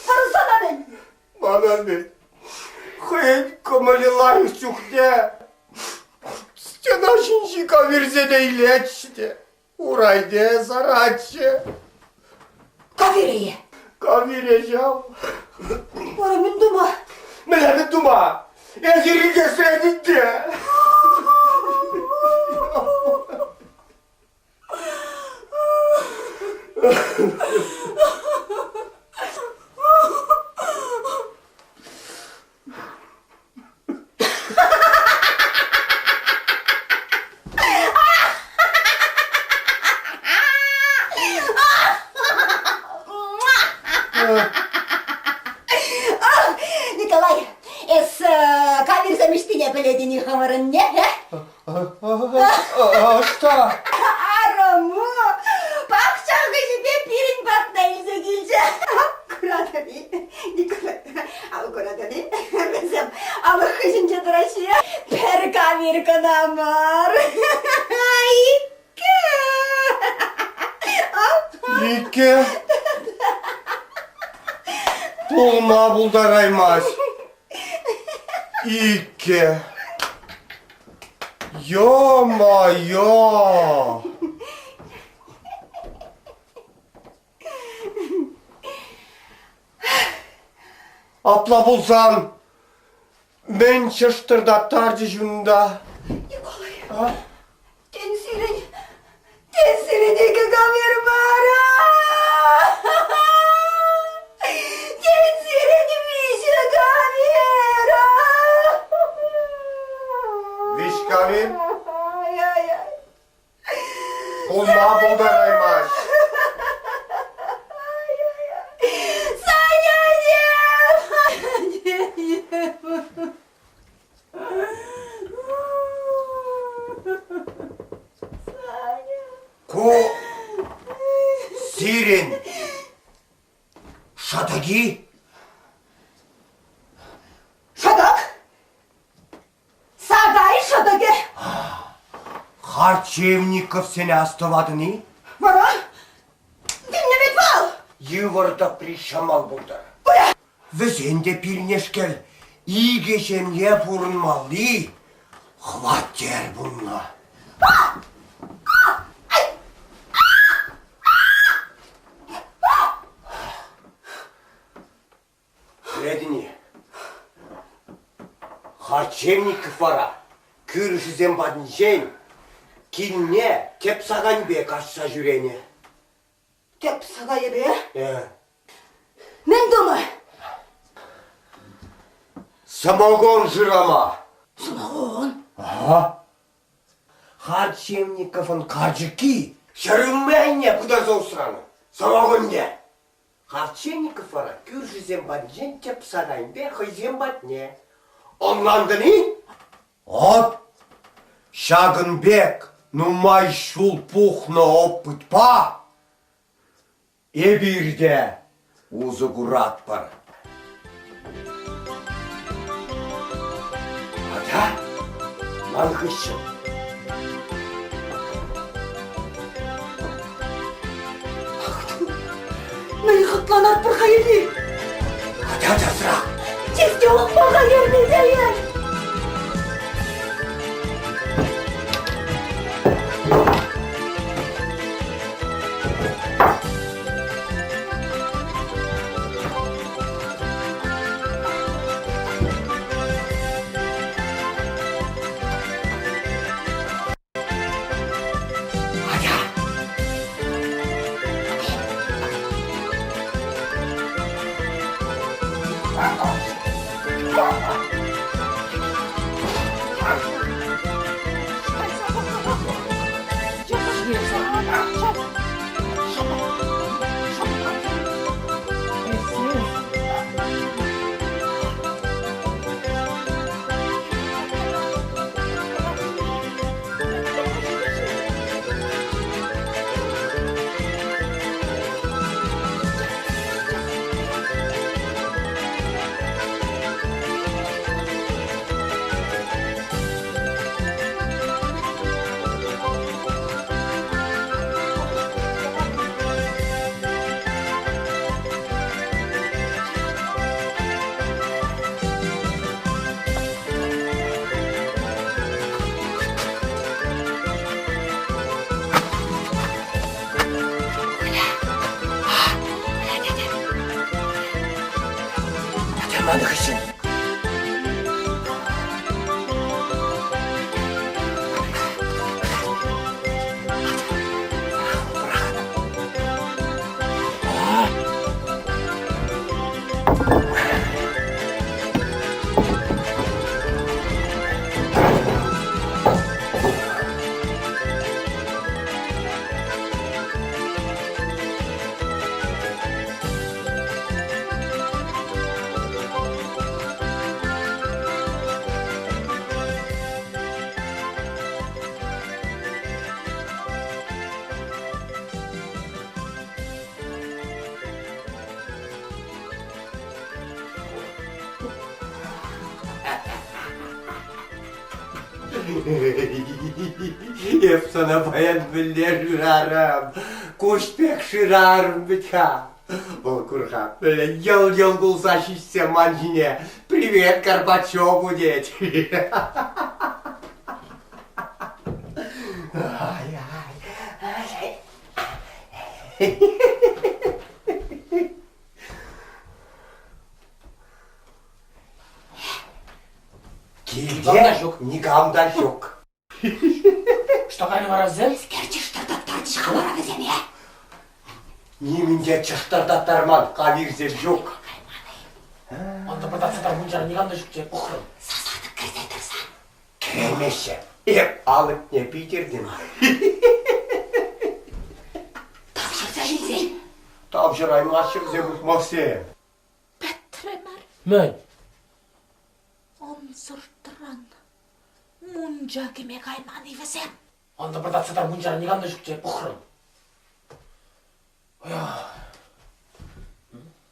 Сарӑлса мӗн? Мана мӗн? Хӑйӗн кӑмӑлӗ лайӑх чухне стена ҫинчи кавирсене илетчӗ те урайне саратчӗ. Кавире-и? Кавире ҫав. Вара мӗн тума? Мӗне мӗн тума? Эсир ӳкесрен ӗнтӗ. Николай, эс кавирсем ӑҫтине пӗлетӗн-и хӑвӑрӑнне, э? Ӑҫта? Арӑму пахча хыҫӗпе пирӗн патна илсе килчӗ. Куратӑр-и? Николай, ал куратӑн-и? Вӗсем алӑк хыҫӗнче тӑраҫҫӗ. Пӗр кавир кӑна мар. Иккӗ. Иккӗ. Пулма пултараймасть. Иккӗ. Ё-моё! Апла пулсан, мӗн чӑштӑртаттарчӗҫ унта? Николай, а? Тен сирӗн, тен сирӗн икӗ камер мар? Тен сирӗн виҫӗ камер? Виҫ камер? Пулма пултараймасть. Саня, нет! Ку сирӗн шатаки? Шатак? Сакай шӑтӑкӗ. Харчевниковсене астӑватӑн-и? Вара? Вилнӗ вӗт вӑл! Йывӑр тӑпри ҫӑмӑл пултӑр. Вӗсен те пирнешкел икӗ ҫемье пурӑнмалли хваттер пулнӑ. Пӗлетӗн-и, Харчевников вара кӳршӗсем патӗнчен килне тӗп саканьпе каҫса ҫӳренӗ. Тӗп сакайӗпе? Э. Мӗн тума? Самогон шырама. Самогон? Ага. Харчевниковӑн карчӑкки ҫӗрулми айне пытарса усранӑ самогонне. Овчинников вара кӳршисем патӗнчен тӗп сакайӗпе хӑйсем патне. Ӑнлантӑн-и? От ҫакӑн пек нумай ҫул пухнӑ опытпа эпир те усӑ куратпӑр. Ата, ман хыҫҫӑн. Мӗн хӑтланатпӑр-ха эпир? Атя часрах! Чисте утмалла ермесеен! Атя! Эп сана паян мӗнле шырарӑм, куҫ пек шырарӑм вӗт-ха. Вӑл кур-ха, мӗнле йӑл-йӑл кулса ҫиҫсе ман ҫине «Привет, Горбачеву!» тет. Ай-ай-ай. Килте ҫук, никам та ҫук. Что кайнӑ вара вӗсем? Мӗскер чӑштӑртаттарчӗ-ха вара вӗсене? Нимӗн те чӑштӑртаттарман, кавирсем ҫук. Ӑнтӑ пӑртатса та мунчара никам та ҫукчӗ, пӑхрӑм. Сасартӑк кӗрсе тӑрсан. Кӗреймеҫҫӗ. Эп алӑкне питӗртӗм. Тавҫӑрса илсен. Тавҫӑраймаҫҫӗ вӗсем ухмахсем. Пӗтрӗмӗр. Мӗн? Ӑнсӑртран мунча кӗме кайман-и вӗсем? Ӑнтӑ пӑртатса та мунчара никам та ҫукчӗ, пӑхрӑм.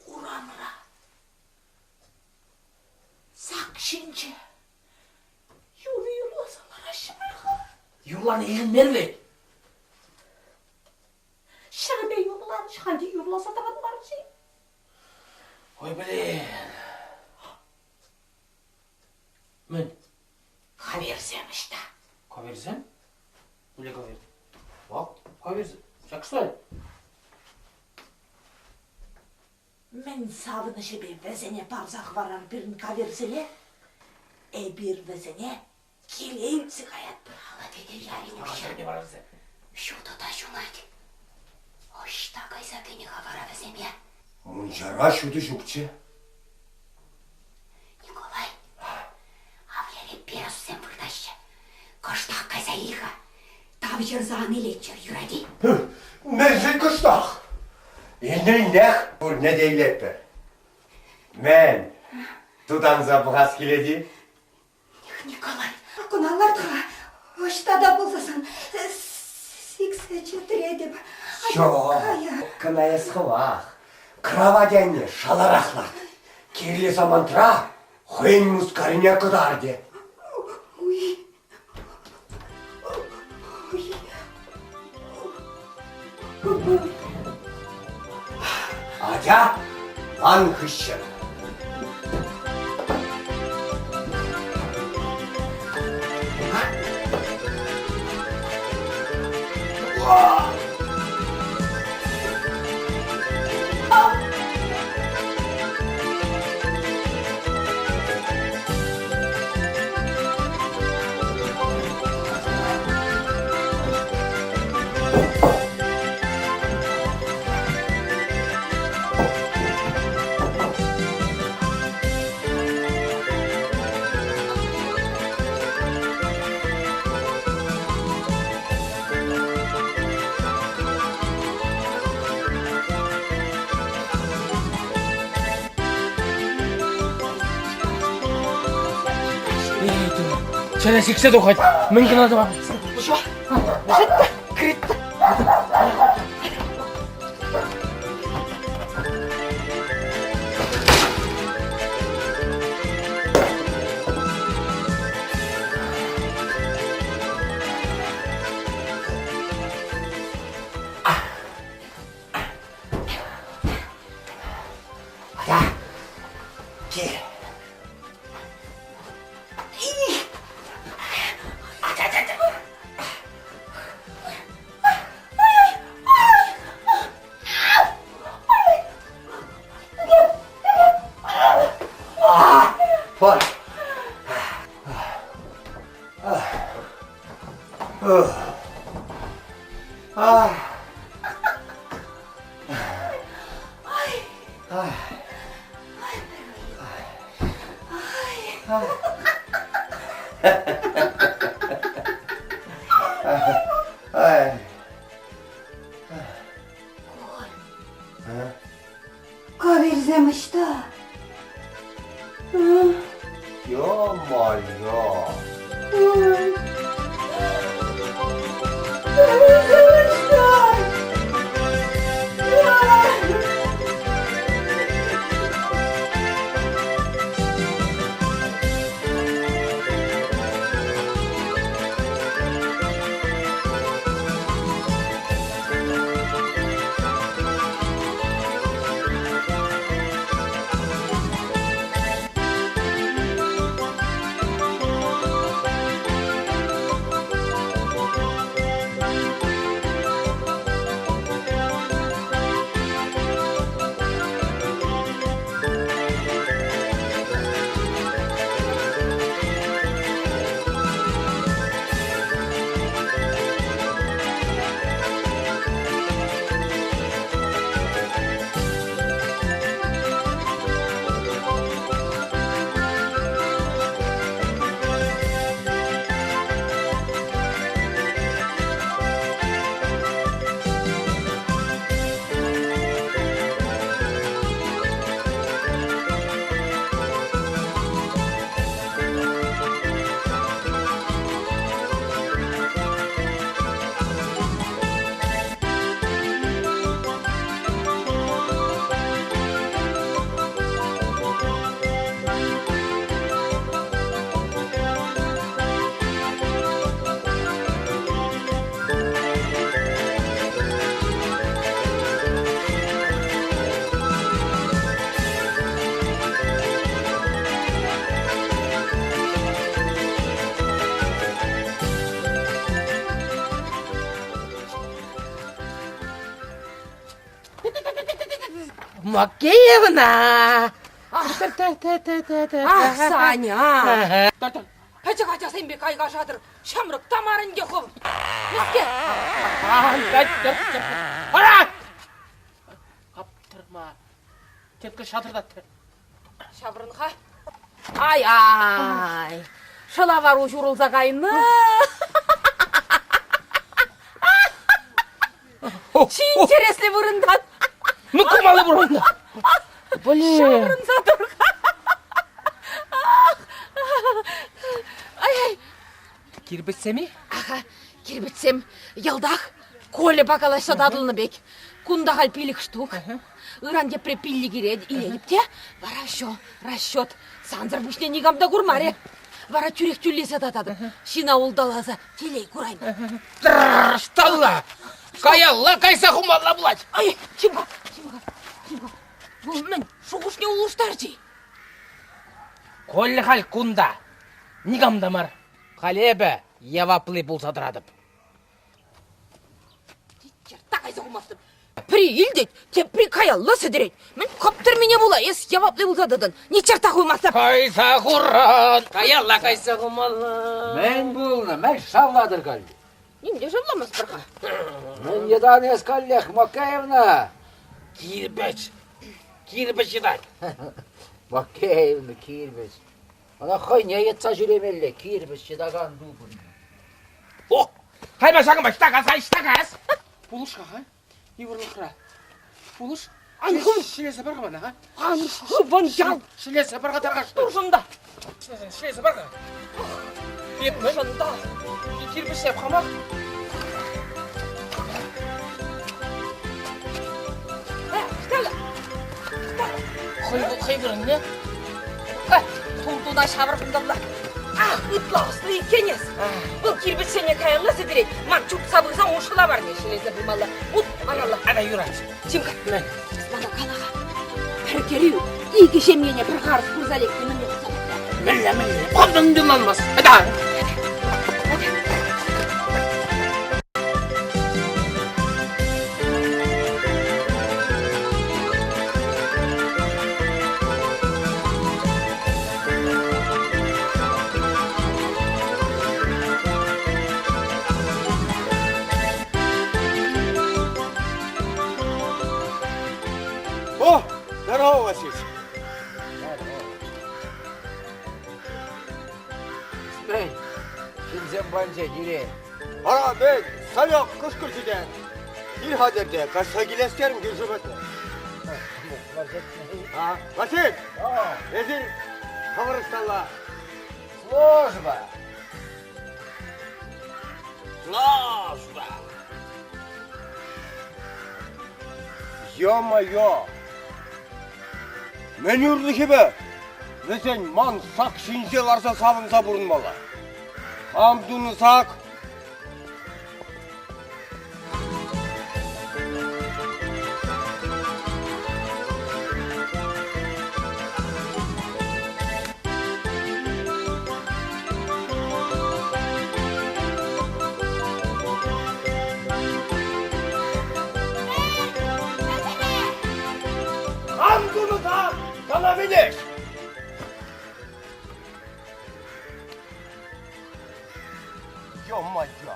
Урамра сак ҫинче юрӑ юрласа лараҫҫӗ пуль-ха. Юрлани илтӗнмерӗ вӗт. Ҫӗрӗпе юрларӗҫ, халь те юрласа тӑранмарӗҫ-и? Ой, блин. Мӗн? Кавирсем ӑҫта? Кавирсем? Мӗнле кавир? Вак, кавирсем. Ҫак что? Мӗн савӑнӑҫӗпе вӗсене парса хӑварар пирӗн кавирсене? Эпир вӗсене киле илсе каятпӑр. Алла тете ярин уҫҫа. Ҫутӑ та ҫунать. Ӑҫта кайса кӗнӗ-ха вара вӗсене? Мунчара ҫутӑ ҫукчӗ. Николай, авлере пируссем выртаҫҫӗ. Кӑштах кайса ил-ха. Тавҫӑрса ан илетчӗр, юрать-и? Мӗншӗн кӑштах? Илнӗ-илнех пурне те илетпӗр. Мӗн, тутанса пӑхас килет-и? Николай, куна ларт-ха. Ӑҫта та пулсассӑн сиксе чӗтретӗп. Ҫо, кӑна эс хӑвах. Кравать айне шаларах ларт. Кирлӗ самантра хӑйӗн мускарине кӑтартӗ. Уй. Уй. Атя, ман хыҫҫӑн. Чӗре сиксе тухать. Мӗн кӑна тӑвап? Атя, кил. Пар. А. Ай. Ай. Кавирсем ӑҫта? Ё-моё! Ой. Кавирсем ӑҫта? Мокеевна! Ах, Саня! Пӗчӗк ачасем пек айкашатӑр. Ҫамрӑк та мар ӗнтӗ хӑв. Мӗскер? Ара! Аптӑрма. Тетка шатӑртатрӗ. Ҫаврӑн-ха. Ай-ай! Шӑлавару ҫурӑлса кайнӑ. Чи интереслӗ вырӑнтан. Ну, кумалли вырӑнта. Блин. Ҫаврӑнса тӑр-ха. Ай-ай. Кирпӗчсем-и? Аха, кирпӗчсем йӑлтах Кольӑпа калаҫса татӑлнӑ пек. Кунта халь пилӗк штук. Ыран тепре пиллӗк илетӗп те, вара всё, расчет. Сансӑр пуҫне никам та курмарӗ. Вара тӳрех тӳлесе тататӑп. Ҫына улталаса телей кураймӑн. Тӑрӑшталла! Каялла кайса хумалла пулать. Ай, чим-ха, чим-ха, чим-ха. Вӑл мӗн, шухӑшне улӑштарчӗ? Коля халь кунта. Никам та мар. Халь эпӗ явапли пулса тӑратӑп. Черта кайса хумастӑп. Пӗри илтет, тепри каялла сӗтӗрет. Мӗн кӑптӑрмине пула эс явапли пулса тӑтӑн. Ни черта хуймастӑп. Кайса хуран, каялла кайса хумалла. Мӗн пулнӑ? Мӗн шавлатӑр калле? Ним те шавламастпӑр-ха. Мӗн йӑтан эс каллех, Мокеевна? Кирпӗч. Кирпӗч йӑтать. Мокеевна, кирпӗч. Ӑна хӑйне йӑтса ҫӳремелле, кирпӗч йӑтакан тупӑннӑ. О! Кайма ҫакӑнпа, ӑҫта кас, ӑҫта кас? Пулӑш-ха, йывӑрлӑхра. Пулӑш. Ан хыв. Ҫӗлесе пар-ха мана, ха? Ан хывӑн ял. Ҫӗлесе пар-ха тархасшӑн. Туршӑнта. Ҫӗлесе пар-ха. Туршӑнта. Кирпӗчне хамах. Стелла. Хӑй вырӑнне. Туртуна ҫавӑр кунталла. Ах, ытла ӑслӑ иккен эс. Вӑл кирпӗчсене каялла сӗтӗрет. Ман чупса пырсан ун шӑлаварне ҫӗлесе пымалла. Ут малалла. Ана юрать. Тимка, мана кала-ха. Пӗр кӗрӳ икӗ ҫемьене пӗр харӑс пырса лекни мӗнле пулса тухрӗ? Мӗнле, мӗнле? Хӑвӑн Ата! О, здорово, Василич. Мӗн? Ҫынсем панче киле. Ара, мен, Санек, кӑшкӑрчӗ те. Кил хатӗр те, каҫса килес терӗм кӳршӗ патне. А, Василь, эсир хӑвӑр ӑҫталла? Служба. Служба. Ё-моё! Мӗн ырлӑхӗпе вӗсен ман сак ҫинче ларса савӑнса пурӑнмалла? Хам тунӑ сак Хам тунӑ сак сана мӗнех? Ё-моё!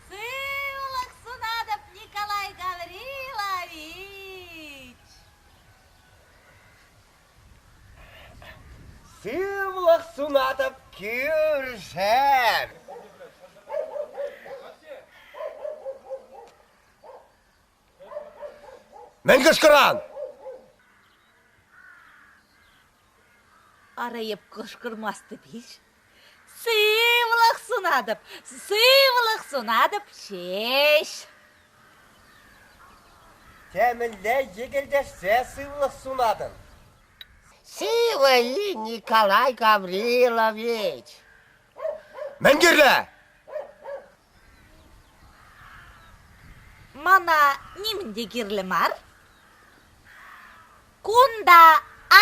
Сывлӑх сунатӑп, Николай Гаврилович! Сывлӑх сунатӑп кӳршӗм! Мӗн кӑшкӑран? Ара эп кӑшкӑрмастӑп-иҫ. Сывлӑх сунатӑп, сывлӑх сунатӑп ҫеҫ. Темӗнле йӗкӗлтешсе сывлӑх сунатӑн. Сывӑ-и, Николай Гаврилович? Мӗн кирлӗ? Мана нимӗн те кирлӗ мар. Кунта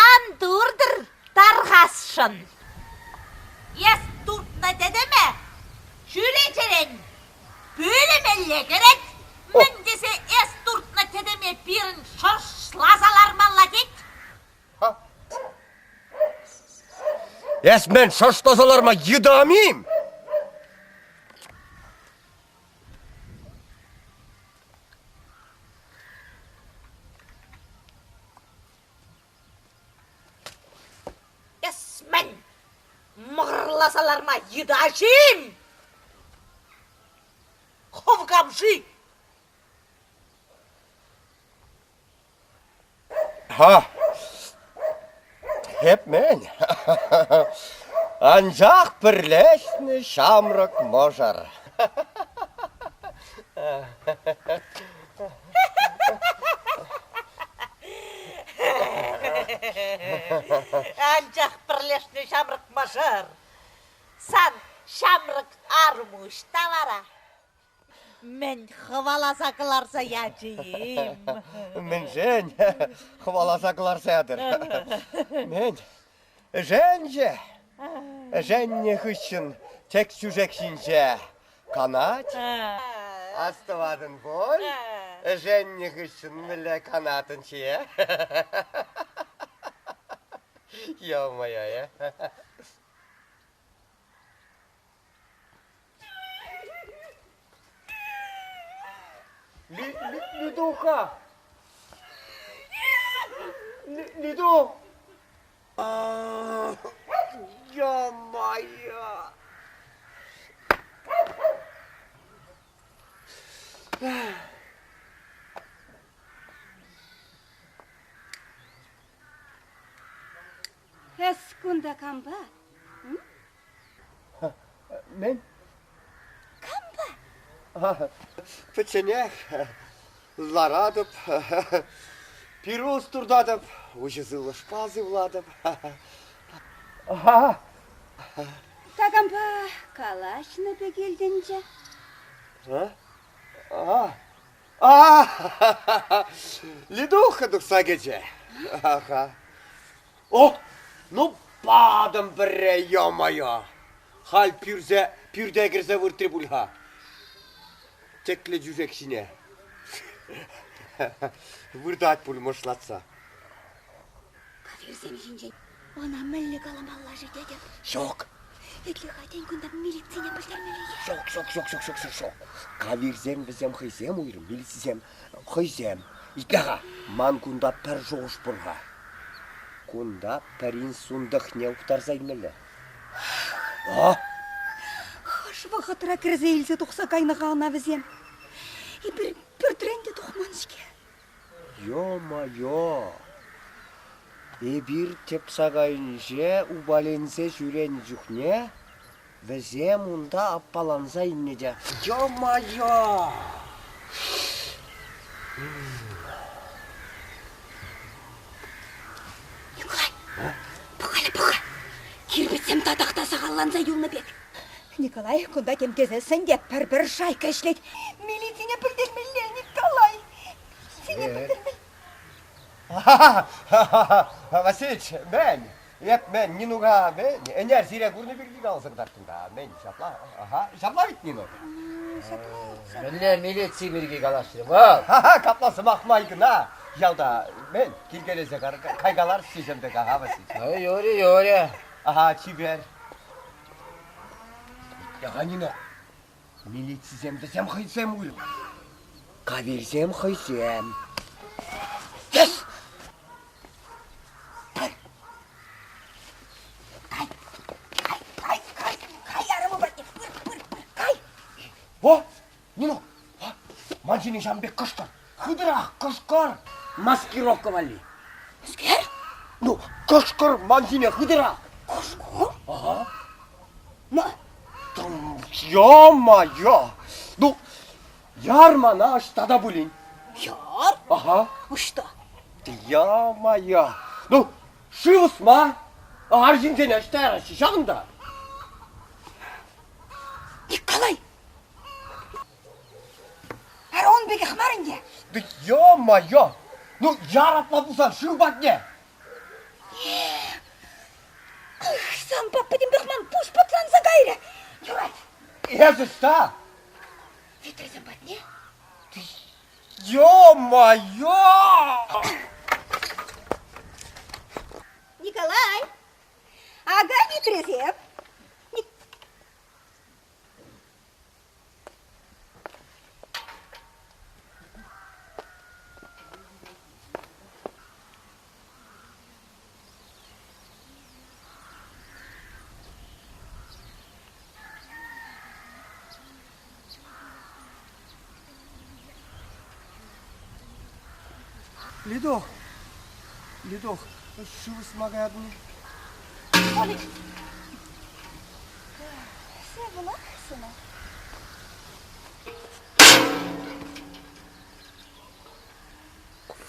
ан туртӑр тархасшӑн. Эс туртнӑ тӗтӗме чӳречерен пӳлӗмелле кӗрет. Мӗн тесе эс туртнӑ тӗтӗме пирӗн шӑршласа лармалла тет? Эс мӗн шӑршласа ларма йытам-им? Эс мӗн, мӑкӑрласа ларма йытаҫ-им? Хӑв кам-ши? Ха, эп мӗн? Анчах пӗрлешнӗ ҫамрӑк мӑшӑр. Анчах пӗрлешнӗ ҫамрӑк мӑшӑр. Сан ҫамрӑк арӑму ӑҫта вара? Мӗн хӑваласа кӑларса ячӗ-им? Мӗншӗн хӑваласа кӑларса ятӑр? Мӗн? Ӗшенчӗ. Ӗшеннӗ хыҫҫӑн тек сӳшек ҫинче канать. Астӑватӑн пуль? Ӗшеннӗ хыҫҫӑн мӗнле канатӑнччӗ, э? Ё-моё, э? Лидуха! Лиду! Ё-моё! Эс кунта кампа? Мӗн? Кампа? Пӗчченех ларатӑп, пирус туртатӑп, уҫӑ сывлӑшпа сывлатӑп. Такампа калаҫнӑ пек илтӗнчӗ. А? А? Лидуха тухса кӗчӗ. Аха. О, ну патӑм пӗрре, ё-моё! Халь пӳрсе, пӳрте кӗрсе выртрӗ пуль-ха. Тӗклӗ тӳшек ҫине. Выртать пуль мӑшлатса. Кавирсем ҫинчен ӑна мӗнле каламалла-ши тетӗп? Ҫук. Итле-ха, тен, кунта милицине пӗлтермелле? Ҫук, ҫук, ҫук, ҫук, ҫук, ҫук, ҫук. Кавирсем вӗсем хӑйсем уйрӑм, милицисем хӑйсем. Итле-ха, ман кунта пӗр шухӑш пур-ха. Кунта пӗрин сунтӑхне ухтарса илмелле. А? Хӑш вӑхӑтра кӗрсе илсе тухса кайнӑ-ха ӑна вӗсем? Эпир пӳртрен те тухман-ҫке. Ё-моё! Эпир тӗп сакайӗнче упаленсе ҫӳренӗ чухне вӗсем унта аппаланса илнӗ те. Ё-моё! Николай, пӑх-ха, пӑх-ха, кирпӗчсем татах та сахалланса юлнӑ пек. Николай, кунта тем тесессӗн те пӗр-пӗр шайка ӗҫлет. Милицине пӗлтермелле, Николай. Милицине пӗлтермелле. Васильевич, мӗн? Эп мӗн, Нинука, мӗн? Ӗнер сире курнӑ пирки каласа кӑтарттӑм та, мӗн, ҫапла? Ага, ҫапла ведь, Нинук? Мӗнле милици пирки калаҫрӗ вӑл? Ха-ха, капла сӑмах май кӑна. Ялта, мӗн, килкелесе кайкалар ҫиҫӗм пек, ага, Васильевич. Ну, юрӗ, юрӗ. Ага, чипер. Яха, Нинок, милицисем вӗсем хӑйсем уйрӑм. Кавирсем хӑйсем. Yes! Кай, кай, кай, кай, кай арӑму патне, пыр, пыр, пыр, кай! О, Нинок, ман ҫине ҫавӑн пек кӑшкӑр, хытӑрах кӑшкӑр! Маскировка валли. Мӗскер? Ну, кӑшкӑр ман ҫине хытӑрах! Кӑшкӑр? Ага. Ма? Ё-моё! Ну, яр мана ӑҫта та пулин. Яр? Ага. Ӑҫта? Ё-моё! Ну, шыв ӑсма! Арҫынсене ӑҫта яраҫҫӗ ҫавӑнта? Николай! Ара ун пекех мар ӗнтӗ. Да ё-моё! Ну, яр апла пулсан шыв патне! Санпа пӗтӗмпех ман пуҫ пӑтланса кайрӗ. Юрать. Эсӗ ӑҫта? Витресем патне. Ё-моё! Николай, ага витресем. Лидок, Лидок, шыв ӑсма каятӑн-и? Олег, сывлӑх, сынок.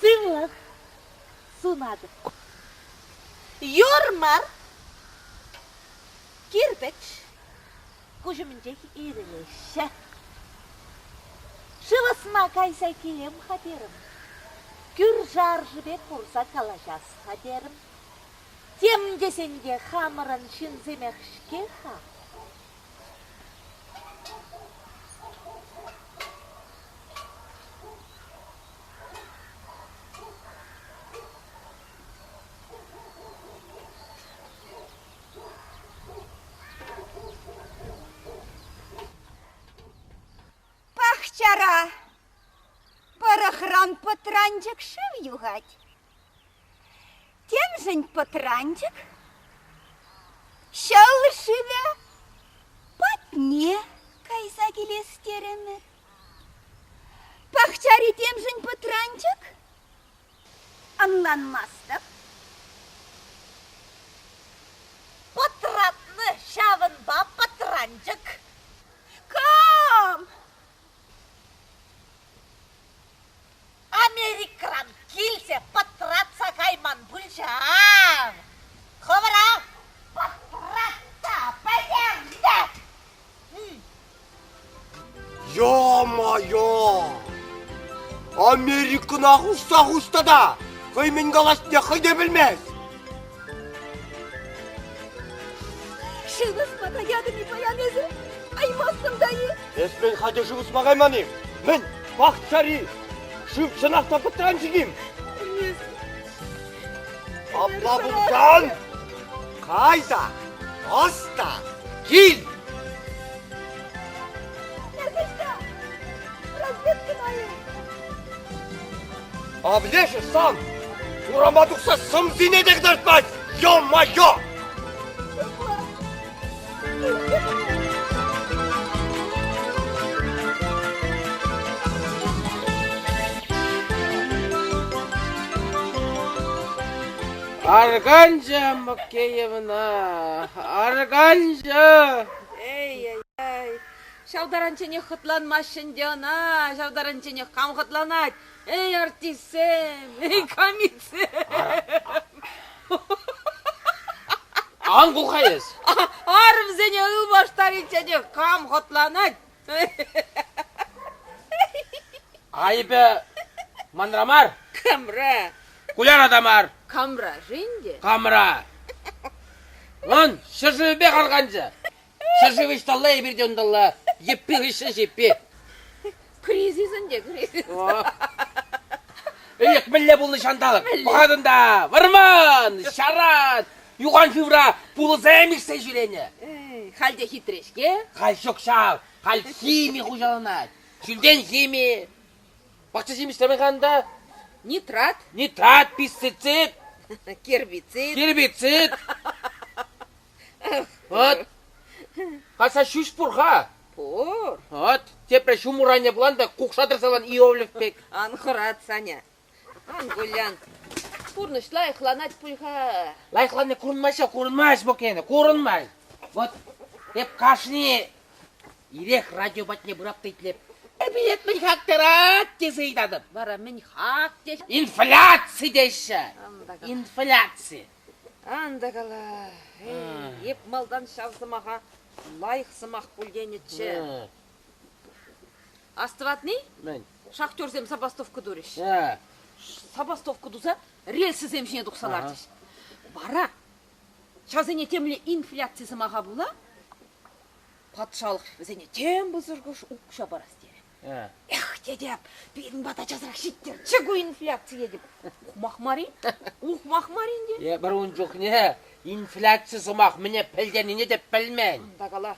Сывлӑх сунатӑп. Юр мар, кирпӗч куҫ умӗнчех ирӗлеҫҫӗ. Шыв ӑсма кайса килем-ха терӗм. Кӳршӗ-аршипе курса калаҫас-ха терӗм. Тем тесен те хамӑрӑн ҫынсемех-ҫке-ха. Пахчара пӑрӑхран пӑтранчӑк шыв юхать. Темшӗн пӑтранчӑк ҫӑл шывӗ патне кайса килес терӗмӗр. Пахчари темшӗн пӑтранчӑк? Ӑнланмастӑп. Пӑтратнӑ ҫавӑнпа пӑтранчӑк. Кам? Америкӑран килсе пӑтратса кайман пуль ҫав. Хӑвӑра пӑтратса пӗтернӗ. Ё-моё! Америкӑна хушса хушса та хӑй мӗн калаҫнине хӑй те пӗлмест. Шыв ӑсма каятӑн-и паян эсӗ? Каймастӑн та-и? Эс мӗн хатӗр шыв ӑсма кайман-и? Мӗн, пахчари? Шыв чӑнах та пӑтранчӑк-им? Апла пулсан, кай та, ӑс та, кил! А лешӗ сан урама тухса сӑмсине те кӑтартмасть! Ё-моё! Арканчӑ Мокеевна, арканчӑ! Эй-эй-эй, ҫав таранчченех хӑтланмаҫҫӗ ӗнтӗ ӑна, ҫав таранчченех кам хӑтланать? Эй, артистсем, эй, камитсем! Ан кул-ха эс! Арӑмсене ылмаштаричченех кам хӑтланать? Айӑпӗ манра мар. Камра? Куляна та мар. Камра-ши ӗнтӗ? Камра. Вон, ҫӗршывӗпех арканчӗ. Ҫӗршыв ӑҫталла, эпир те унталла. Йӗппи хыҫҫӑн ҫиппи. Кризис ӗнтӗ, кризис. Ӗлӗк мӗнле пулнӑ ҫанталӑк? Пӑхатӑн та, вӑрман, ҫаран, юхан шывра пулӑсем ишсе ҫӳренӗ. Халь те хитре-ҫке. Халь ҫук ҫав, халь хими хуҫаланать. Ҫӳлтен хими. Пахча ҫимӗҫ тӑрӑхан та. Нитрат. Нитрат, пестицид. Гербицид. Гербицид. Вот. Хаса ҫӳҫ пур-ха. Пур. Вот. Тепре ҫум урайне пулан та кукша тӑрса Иовлев пек. Ан хӑрат, Саня. Ан кулян. Пурнӑҫ лайӑхланать пуль-ха. Лайӑхланни курӑнмасть ҫав, курӑнмасть, Бокена, курӑнмасть. Вот эп кашни ирех радио патне пырап та итлеп. Билет мӗн хак тӑрать тесе ыйтатӑп. Вара мӗн хак теҫ? Инфляци теҫҫӗ. Инфляци. Ан та кала. Эй, эп малтан ҫав сӑмаха лайӑх сӑмах пуль тенӗччӗ. Астӑватни? Мӗн? Шахтерсем забастовка турӗҫ. Забастовка туса рельсӑсем ҫине тухса ларчӗҫ. Вара ҫавсене темле инфляци сӑмаха пула патшалӑх вӗсене тем пысӑкӑш укҫа парас терӗ. Эх, тетӗп, пирӗн пата часрах ҫиттӗрччӗ ку инфляци тетӗп. Ухмах мар-и? Ухмах мар ӗнтӗ. Эпир ун чухне инфляци сӑмах мӗне пӗлтернине те пӗлмен. Ан та кала.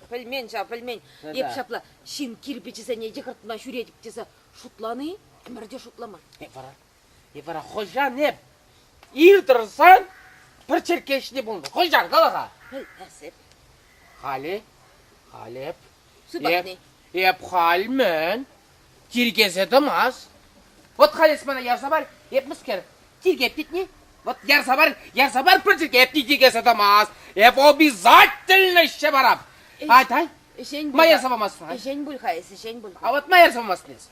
Пӗлмен ҫав, пӗлмен. Эп ҫапла ҫын кирпӗчӗсене йӑкӑртма ҫӳретӗп тесе шутлани ӗмӗрте шутламан. Эп вара, эп вара хӑҫан эп ир тӑрсан пӗр черкке ӗҫне пулнӑ. Хӑҫан, кала-ха. Пӗлмесӗп. Халӗ, халӗ эп. Сыпатни. Эп халь мӗн? Тиркесе тӑмас. Вот халь эс мана ярса пар, эп мӗскер, тиркеп тетни? Вот ярса пар, ярса пар пӗр черкке, эп тиркесе тӑмас. Эп обязательно ӗҫсе парап. Ай, Ӗҫен Ма ярса памастӑн? Ӗҫен пуль-ха эс, ӗҫен пуль-ха. А вот ма ярса памастӑн эс?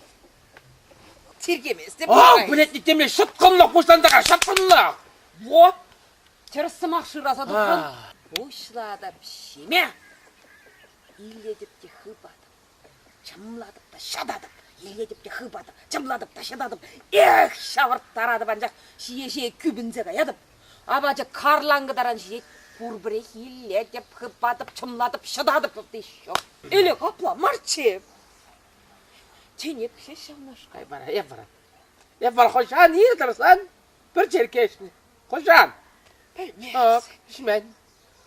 Тиркеместӗп. Ау, блядь, темле ҫӑткӑнлӑх пуҫланса ҫӑткӑнлӑх! Во! Тӗрӗс сӑмах шыраса тупрӑн. Пуҫлатӑп ҫиме. Илетӗп те хыпатӑп. Чӑмлатӑп та ҫататӑп. Илетӗп те хыпатӑп. Чӑмлатӑп та ҫататӑп. Эх, ҫавӑрттаратӑп, анчах ҫие-ҫие кӳпӗнсе каятӑп. Апачӗ карланкӑ таран ҫитет. Пурпӗрех илетӗп, хыпатӑп, чӑмлатӑп, ҫӑтатӑп. Еще. Ӗлӗк апла марччӗ. Тен, эп ҫеҫ ҫавнашкал. Эп вара, эп вара. Эп вара хӑҫан ир тӑрсан пӗр черкке ӗҫнӗ. Хӑҫан? Пӗлмес. Ӗҫмен.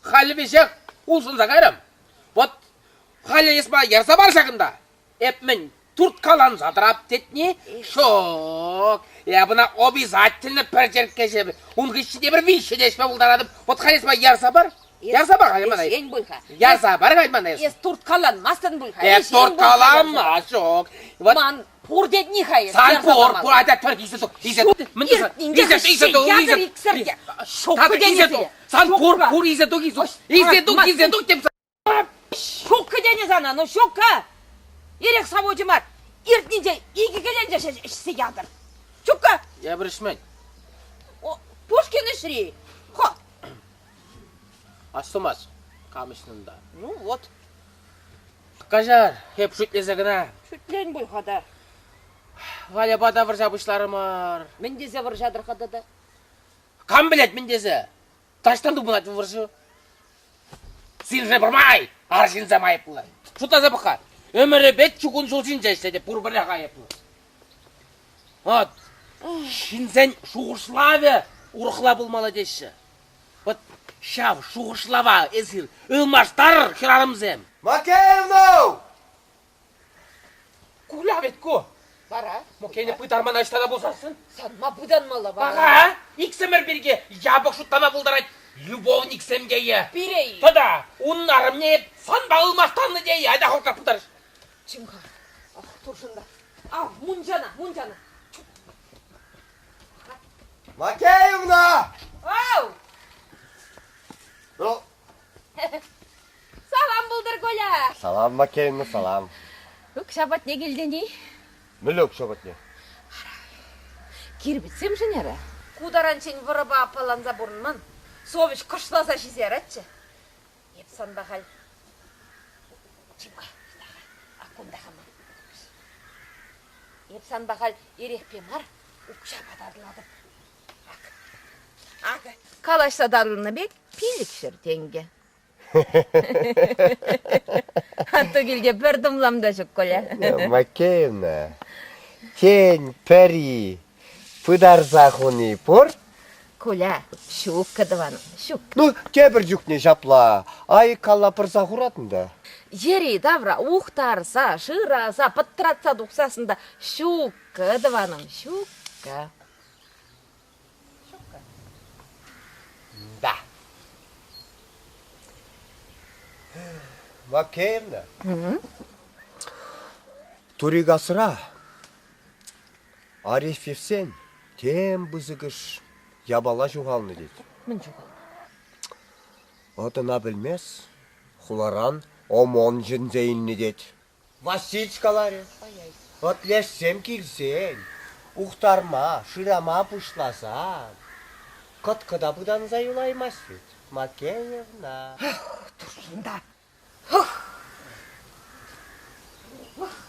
Халӗ веҫех улшӑнса кайрӑм. Вот халӗ эс мана ярса пар ҫакӑнта. Эп мӗн, турткаланса тӑрап тетни? Ҫук. Эп ӑна обязательно пӗр черкке ӗҫӗп. Ун хыҫҫӑн тепӗр виҫҫӗ те ӗҫме пултаратӑп. Вот халь эс мана ярса пар. Ярса пар халь мана. Ӗҫен пуль-ха. Ярса пар халь мана эс. Эс турткаланмастӑн пуль-ха. Эп турткаланма ҫук. Вот Ман пур тетни-ха эс. Сан пур, пур, атя тӑр, илсе тух, илсе тух. Мӗн туса? Иртнинче Илсе тух, ятӑр иксӗр те. Ҫук Илсе тух. Сан пур, пур, илсе тух, илсе тух. Илсе тух, илсе тух, тем Ҫуккӑ тенӗ сана, ну ҫуккӑ! Эрех завочӗ мар, иртнинче икӗ кӗленче ӗҫсе ятӑр. Ҫуккӑ! Эпир ӗҫмен. Пушкин ӗҫри. Хо! Астумас, кам ӗҫнӗ унта. Ну вот. Каҫар, эп шӳтлесе кӑна. Шӳтлен пуль-ха та. Валяпа та вӑрҫа пуҫларӑмӑр. Мӗн тесе вӑрҫатӑр-ха тата? Кам пӗлет мӗн тесе? Таҫтан тупӑнать вӑрҫӑ. Сирӗншӗн пӗрмай арҫынсем айӑплӑ. Шутласа пӑх-ха, ӗмӗрӗпе чукун ҫул ҫинче ӗҫлетӗп, пурпӗрех айӑплӑ. Вот, ҫынсен шухӑшлавӗ урӑхла пулмалла теҫҫӗ. Вот ҫав шухӑшлава эсир ылмаштарӑр, хӗрарӑмсем. Макеевна! Куля вӗт ку. Вара? Мукене пытармана ӑҫта та пулсассӑн. Сан ма пытанмалла вара? Ага, иксӗмӗр пирки япӑх шутлама пултарать любовниксем тейӗ. Пире-и? Тата унӑн арӑмне санпа ылмаштарнӑ тейӗ. Айта хӑвӑртрах пытарӑш. Чим-ха, ах, туршӑн та. Ав, мунчана, мунчана. Макеевна! Ау! Ну? Салам пултӑр, Коля! Салам, Макеевна, салам. Укҫа патне килтӗн-и? Мӗнле укҫа патне? Кирпӗчсемшӗн ара. Ку таранччен вӑрӑпа аппаланса пурӑнман. Совӗҫ кӑшласа ҫисе яратчӗ. Эп санпа халь Чим-ха, ак кунта-ха ман. Эп санпа халь эрехпе мар, укҫапа татӑлатӑп. Ак, акӑ. Калаҫса татӑлнӑ пек 500 тенкӗ. Атту килте пӗр тумлам та ҫук, Коля. Макеевна, тен, пӗри пытарса хуни пур? Коля, ҫуккӑ тӑванӑм, ҫук. Ну, тепӗр чухне ҫапла айккалла пӑрса хуратӑн та. Йӗри-тавра ухтарса, шыраса, пӑтратса тухсассӑн та ҫуккӑ, тӑванӑм, ҫуккӑ. Ҫуккӑ. Да. Макеевна. Турикасра Арефьевсен тем пысӑкӑш япала ҫухалнӑ тет. Мӗн ҫухалнӑ? Вӑт ӑна пӗлмес, хуларан ОМОН чӗнсе илнӗ тет. Васильч каларӗ. Вӑт лешсем килсен, ухтарма, шырама пуҫласан, кӑткӑ та пытанса юлаймасть вӗт, Макеевна. Туршӑн та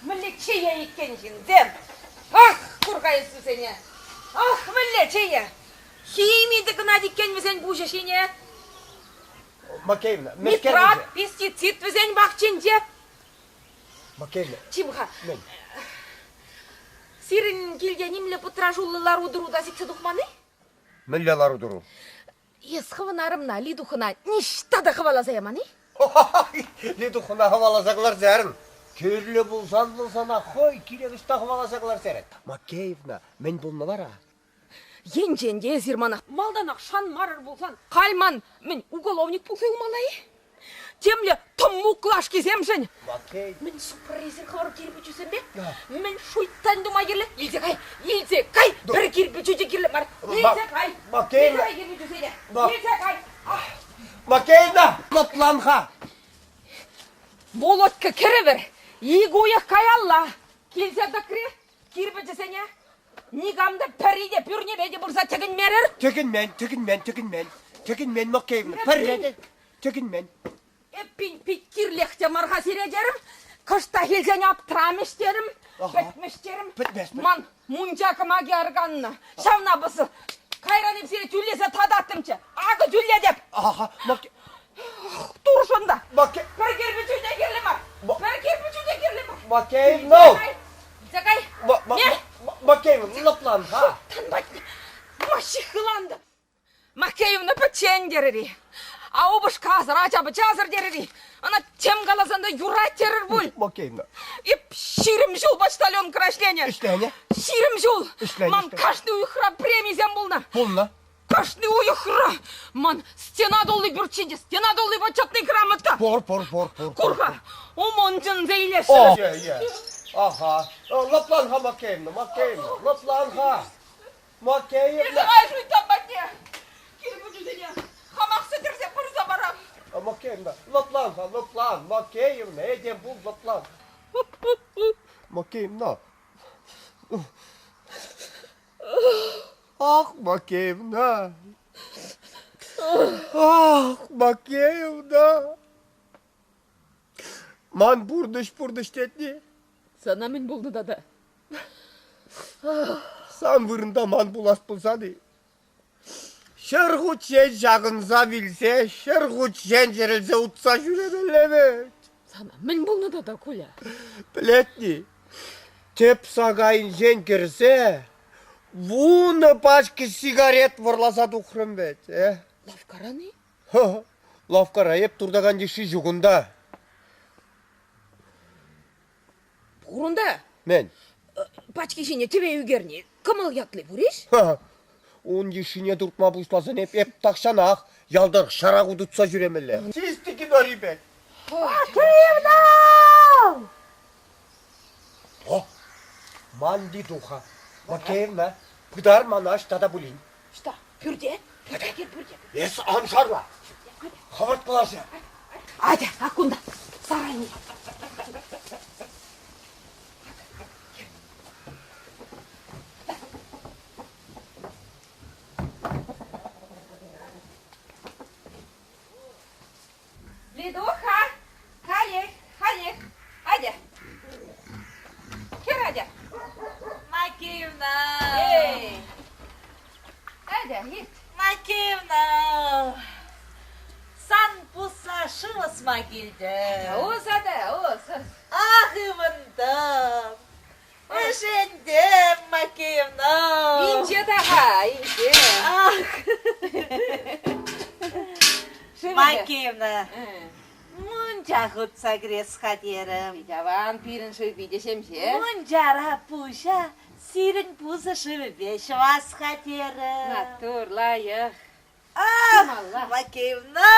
Мӗнле чее иккен ҫынсем! Кур-ха эс вӗсене. Ах, мӗнле чее! Хими тӑкӑнать иккен вӗсен пуҫӗ ҫине. Макеевна, мӗскер Нитрат, пестицид вӗсен пахчинче. Макеевна. Чим-ха. Мӗн? Сирӗн килте нимле пӑтрашуллӑ лару-тӑру та сиксе тухман-и? Мӗнле лару-тӑру? Эс хӑвӑн арӑмна Лидухӑна ниҫта та хӑваласа яман-и? Лидухӑна хӑваласа кӑларса ярӑн. Кирлӗ пулсан вӑл сана хӑй кирек ӑҫта хӑваласа кӑларса ярать. Макеевна, мӗн пулнӑ вара? Енчен те эсир мана малтанах шанмарӑр пулсан, халь ман мӗн уголовник пулса юлмалла-и? Темле тӑм муклашкисемшӗн. Макей. Мӗн супӑр эсир хӑвӑр кирпӗчӳсемпе? Мӗн шуйттан тума кирлӗ? Илсе кай, илсе кай! Пӗр кирпӗчӳ те кирлӗ мар. Илсе кай! Макеевна. Илсе кай кирпӗчӳсене! Илсе кай! Макеевна, лӑплан-ха! Володька кӗрӗвӗр, ик уйӑх каялла килсе тӑкрӗ кирпӗчӗсене. Никам та пӗри те пӳрнепе те пырса тӗкӗнмерӗр. Тӗкӗнмен, тӗкӗнмен, тӗкӗнмен. Тӗкӗнмен, Макеевна, пӗрре те тӗкӗнмен. Эппин пит кирлех те мар-ха сире терӗм. Кӑштах илсен аптрамӗҫ терӗм, пӗтмӗҫ терӗм. Пӗтмест. Ман мунча кӑмаки арканнӑ. Ҫавна пӑсӑ. Кайран эп сире тӳлесе тататтӑмччӗ. Акӑ тӳлетӗп. Аха, Маке... Туршӑн та. Маке... Пӗр кирпӗчӳ те кирлӗ мар. Пӗр кирпӗчӳ те кирлӗ мар. Макеевна! Илсе кай. Макеевна, лӑплан-ха. Шуйттан патне ма ҫыхлантӑм. Макеевна пӗччен терӗр-и? А упӑшкасӑр, ача-пӑчасӑр терӗр-и? Ӑна тем каласан та юрать терӗр пуль. Макеевна. Эп 20 ҫул почтальонкӑра ӗҫленӗ. Ӗҫленӗ. 20 ҫул. Ӗҫленӗ. Ман кашни уйӑхра премисем пулнӑ. Пулнӑ. Кашни уйӑхра ман стена тулли пӳрт ҫинче стена тулли почетный грамота. Пур, пур, пур, пур. Кур-ха, ОМОН чӗнсе илесшӗн. О, е, е. Ага. Лӑплан-ха, Макеевна, Макеевна, лӑплан-ха. Макеевна. Илсе кай шуйттан патне. Кирпӗчӗсене хамах сӗтӗрсе пырса парам. Макеевна, лӑплан-ха, лӑплан. Макеевна, этем пул, лӑплан. Макеевна. Ах, Макеевна. Ах, Макеевна. Ман пурнӑҫ пурнӑҫ тетни. Сана мӗн пулнӑ тата? Сан вырӑнта ман пулас пулсан-и? Ҫӗр хутчен ҫакӑнса вилсе, ҫӗр хутчен чӗрӗлсе утса ҫӳремелле вӗт. Сана мӗн пулнӑ тата, Куля? Пӗлетни, тӗп сакайӗнчен кӗрсе вунӑ пачка сигарет вӑрласа тухрӑм вӗт, э? Лавккаран-и? Лавккара эп туртакан йышши ҫук унта. Пур унта. Мӗн? Пачки ҫине тӗве ӳкерни кӑмӑл ятли пур-иҫ? Ун йышшине туртма пуҫласан эп, эп тахҫанах ял тӑрӑх ҫара тытса ҫӳремелле. Чисти кинори пек. Киевна! О, ман Лидуха. Макеевна, пытар мана ӑҫта та пулин. Ӑҫта? Пӳрте? Пӳрте кӗр, пӳрте. Эс ан шарла. Хӑвӑрт калаҫа. Атя, ак кунта. Сарайне. Лидуха, халех, халех. Атя. Хӗр атя. Макеевна! Эй! Атя, ирт. Макеевна! Сан пусса шыв ӑсма килтӗм. Ус, атя, ус, ус. Ах, ывӑнтӑм. Ӗшентӗм, Макеевна. Инҫе та-ха, инҫе. Ах. Макеевна, мунча хутса кӗрес-ха терӗм. Аван, пирӗн шыв питӗ ҫемҫе. Мунчара пуҫа сирӗн пусӑ шывӗпе ҫӑвас-ха терӗм. Маттур, лайӑх. Ах, Макеевна!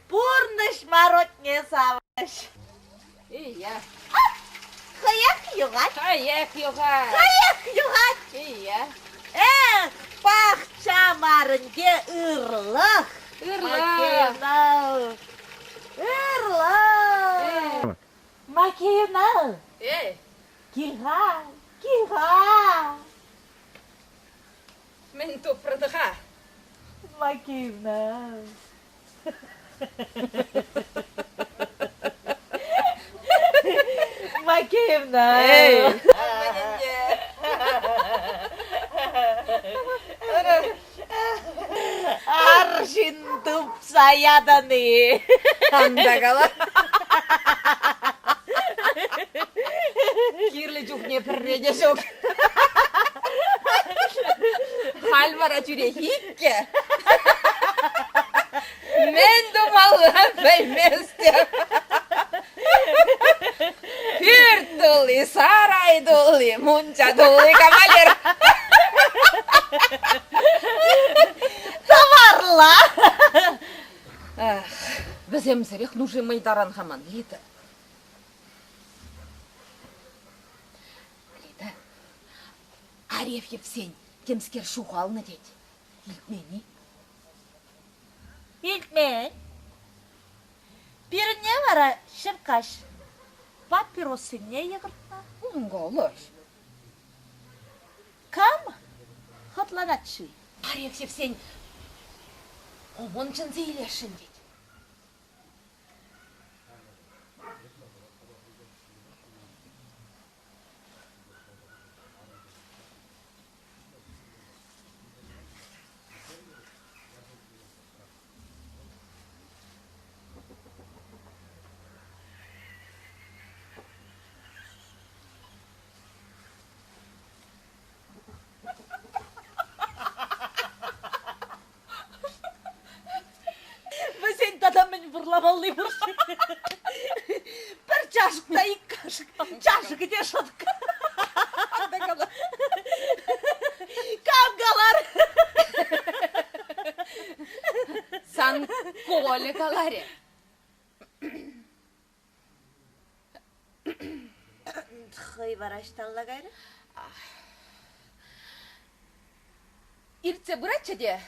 Пурнӑҫ маротне савӑнӑҫ. Ия. Хӑех юхать. Хӑех юхать. Хӑех юхать. Ия. Эх, пахча марынке ырлӑх. Ырлӑх. Макеевна. Ырлӑх. Макеевна. Эй. Кил-ха, кил-ха. Мӗн тупрӑн-ха? Макеевна. Макеевна. Эй! Арҫын тупса ятӑн-и? Ан та кала. Кирлӗ чухне пӗрре те ҫук. Халь вара тӳрех иккӗ. Мӗн тумалла пӗлместӗп. Пӳрт тулли, сарай тулли, мунча тулли кавалер. Тӑварла! Ах, вӗсемсӗрех нуши мӑй таран-ха ман, Лида. Лида, Арефьевсен темскер ҫухалнӑ тет. Илтмен-и? Илтмен. Пирӗнне вара ҫӗркаҫ папироссене йӑкӑртнӑ. Ункалаҫ. Кам хӑтланать-ши? Арефьевсен ОМОН чӗнсе илесшӗн тет. Вӗсен тата мӗн вӑрламалли пур-ши? Пӗр чашӑк та ик кашӑк, чашӑкӗ те шӑтӑк. Кам калар? Сан Коля каларӗ. Хӑй вара ӑҫталла кайрӗ? Иртсе пыратчӗ те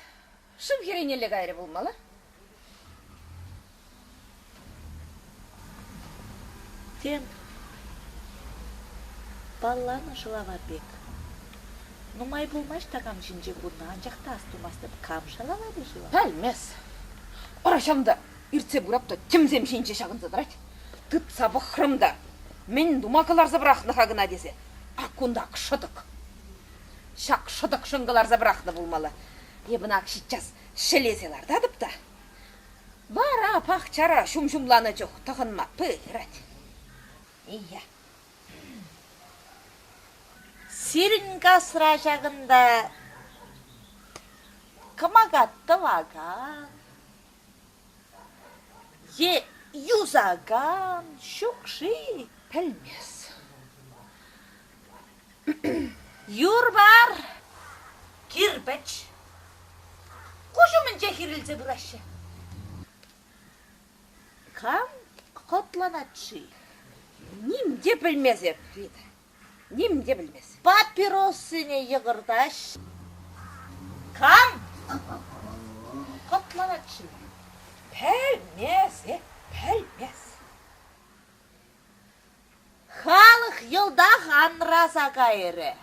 шыв хӗрринелле кайрӗ пулмалла. Тем, палланӑ шӑлавар пек. Нумай пулмасть такам ҫинче курнӑ, анчах та астумастӑп, кам шалаварӗ-ши вӑл? Пӗлмес. Ара ҫавӑнта иртсе пырап та тӗмсем ҫинче ҫакӑнса тӑрать. Тытса пӑхрӑм та, мӗн тума кӑларса пӑрахнӑ-ха кӑна тесе, ак кунта шӑтӑк. Ҫак шӑтӑкшӑн кӑларса пӑрахнӑ пулмалла. Эп ӑна ҫиччас ҫӗлесе лартатӑп та, вара пахчара ҫум ҫумланӑ чух тӑхӑнма пырать. Ия. Сирӗн касра ҫакӑнта кӑмака тӑвакан е юсакан ҫук-ши? Пӗлмес. Юр-вар, кирпӗч куҫ умӗнчех ирӗлсе пыраҫҫӗ. Кам хӑтланать-ши? Ним те пӗлмес эп, Рита. Ним те пӗлмес. Папироссене йӑкӑртаҫ. Кам хӑтланать-ши? Пӗлмес эп, пӗлмес. Халӑх йӑлтах анраса кайрӗ.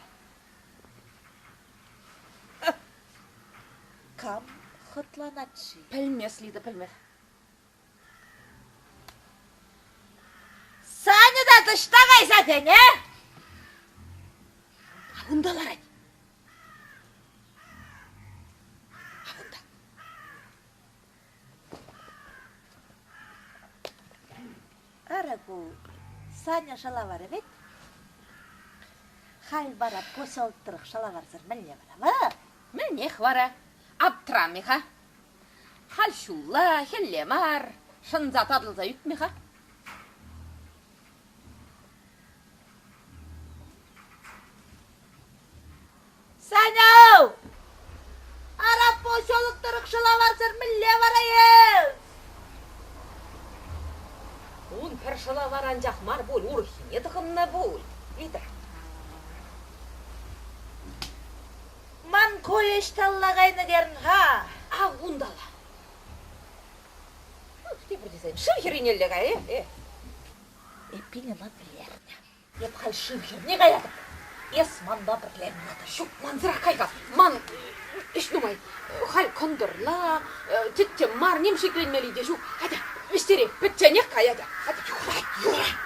Кам хӑтланать-ши? Пӗлмес, Лида, пӗлмес. Саня та таҫта кайса кӗнӗ? А кунта ларать. А кунта. Ара ку Саня шалаварӗ вӗт. Халь вара поселок тӑрӑх шалаварсӑр мӗнле вара? Мӗнех вара? Аптрамӗ-ха. Халь ҫулла, хӗлле мар, шӑнса татӑлса ӳкмӗ-ха. Саня! Ара поселок тӑрӑх шӑлаварсӑр мӗнле вара эс? Ун пӗр шӑлавар анчах мар пуль, урӑххине тӑхӑннӑ пуль, Вита. Ман Коля ӑҫталла кайнӑ терӗн-ха? Ав унталла. Тепӗр тесен, шыв хӗрринелле кай, э? Эппин ӑна вӗлернӗ. Эп халь шыв хӗрне каятӑп. Эс манпа пӗрле мана. Ҫук, мансӑрах кай-ха. Ман ӗҫ нумай. Халь кӑнтӑрла, тӗттӗм мар, ним шикленмелли те ҫук. Атя, вӗҫтерех, пӗчченех кай, атя. Атя, юрать, юрать.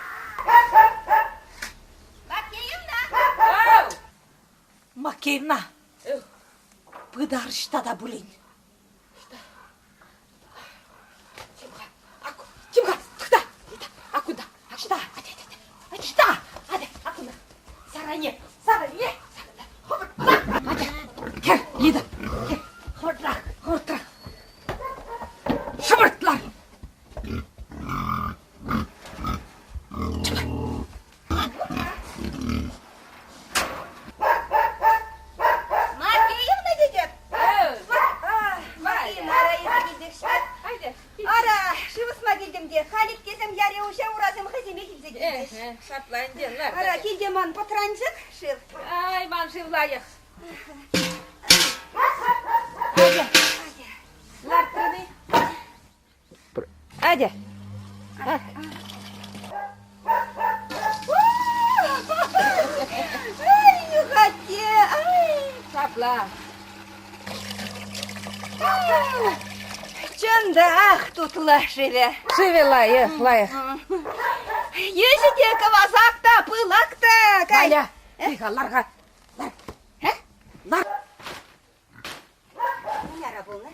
Макеевна! Макеевна, пытар ӑҫта та пулин. Шӑпӑрт лар. Макеевна тетӗп. Макеевна, ара, эсӗ килтех-ҫке. Ара, шыв ӑсма килтӗм те, халиккесем яри уҫа урасем хӑйсемех илсе килчӗҫ. Ҫапла ӗнтӗ, лар. Ара, килте ман пӑтранчӑк шыв. Ай, ман шыв лайӑх. Атя. Лартрӑн-и? Атя. Ай, юхатте, ай. Ҫапла. Чӑн та, ах, тутлӑ шывӗ. Шывӗ лайӑх, лайӑх. Йӳҫӗ те, кӑвасак та, пылак та. Кай. Валя, тихо, лар-ха. Лар. Лар. Яра пулнӑ.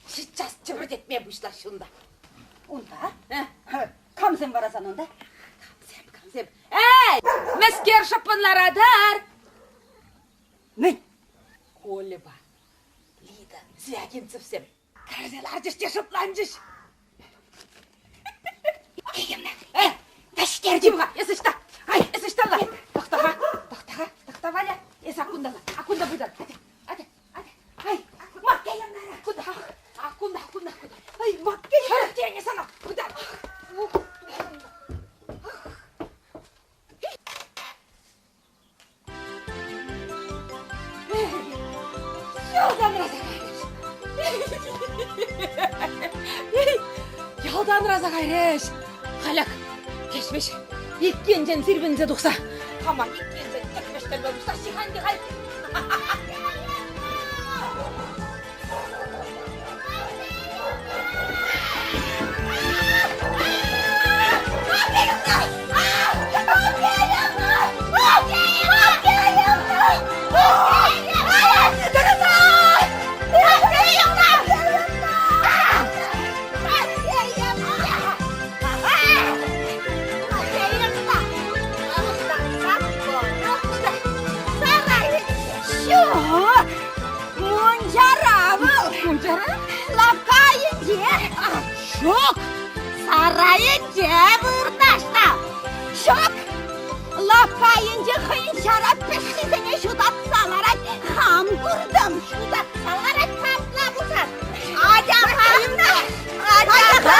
Сейчас чӗпӗртетме пуҫлаҫҫӗ унта. Унта? Камсем вара сан унта? Камсем, камсем? Эй, мӗскер шӑппӑн ларатӑр? Мӗн? Кольӑпа Лида Звягинцевсем кӗрсе ларчӗҫ те шӑпланчӗҫ. Киемне. Эй, вӗҫтертӗм-ха, эс ӑҫта? Ай, эс ӑҫталла? Тӑхта-ха, тӑхта-ха, тӑхта, Валя. Эс акунталла, акунта пытар. Атя, атя, атя. Ай, Макеевна. Кунта, акунта, акунта, акунта. Ай, Макеевна. Тенӗ сана, пытар. Ялтан раса кайрӗҫ. Ялтан раса кайрӗҫ. Халях кӗҫ-вӗҫ иккенчен сирпӗнсе тухса хама иккенчен тӗкмӗштерме пуҫлаҫҫӗ-ха ӗнтӗ халь. Ҫук! Мунчара вӑл! Мунчара? Лавкка айӗнче! Ҫук! Сарайӗнче вырнаҫнӑ! Ҫук! Лавкка айӗнче хӑйӗн ҫара пӗҫҫисене ҫутатса ларать. Хам куртӑм, ҫутатса ларать капла пулсан. Атя-ха! Атя-ха!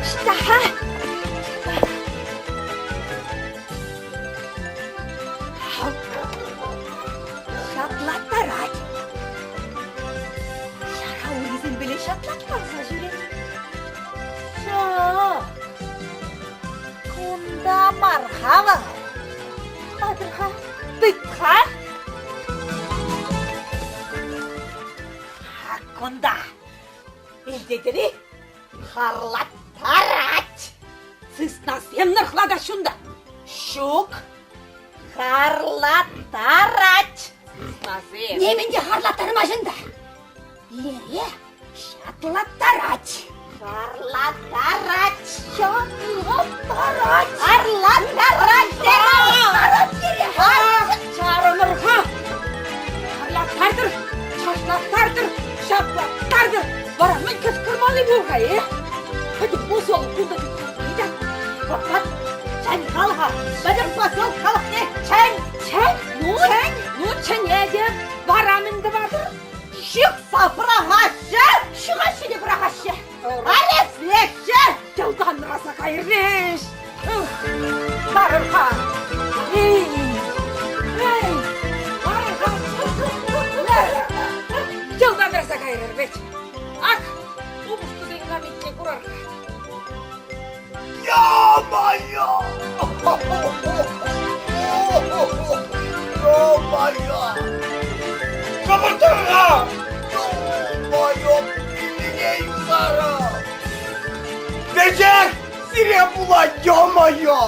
Ӑҫта-ха? Ҫатлаттарать. Ҫара урисемпеле ҫатлаттарса ҫӳрет. Ҫок. Кунта мар-ха вӑл. Атӑр-ха, тыт-ха. Кунта. Илтетӗр-и? Харлаттарать. Сыснасем нӑрхлатаҫ унта. Ҫук, харлаттарать. Сыснасем. Нимӗн те харлаттармасть унта. Лере ҫатлаттарать. Харлаттарать. Ҫатлаттарать. Харлаттарать. Чарӑнӑр-ха! Харлаттартӑр, чашлаттартӑр, ҫаплаттартӑр. Вара мӗн кӑшкӑрмалли пур-ха, э? Пӗтӗм поселок кунта чухне Пат, чӗн халӑха, пӗтӗм поселок халӑхне чӗн! Чӗн? Ну, чӗн? Ну, чӗнетӗп. Вара мӗн тӑватӑр? Ҫыхса пӑрахаҫҫӗ! Ҫыхаҫҫӗ те пӑрахаҫҫӗ. Арестлеҫҫӗ! Йӑлтан раса кайрӗҫ. Ларӑр-ха. Эй, эй, ларӑр-ха. Йӑлтан раса кайрӑр вӗт. Ак, упӑшкусен камитне курар-ха. Ё-моё! Ё-моё! Кӑмӑлтӑр-ха! Ё-моё! Пилне юсарӑм! Веҫех сире пулать, ё-моё!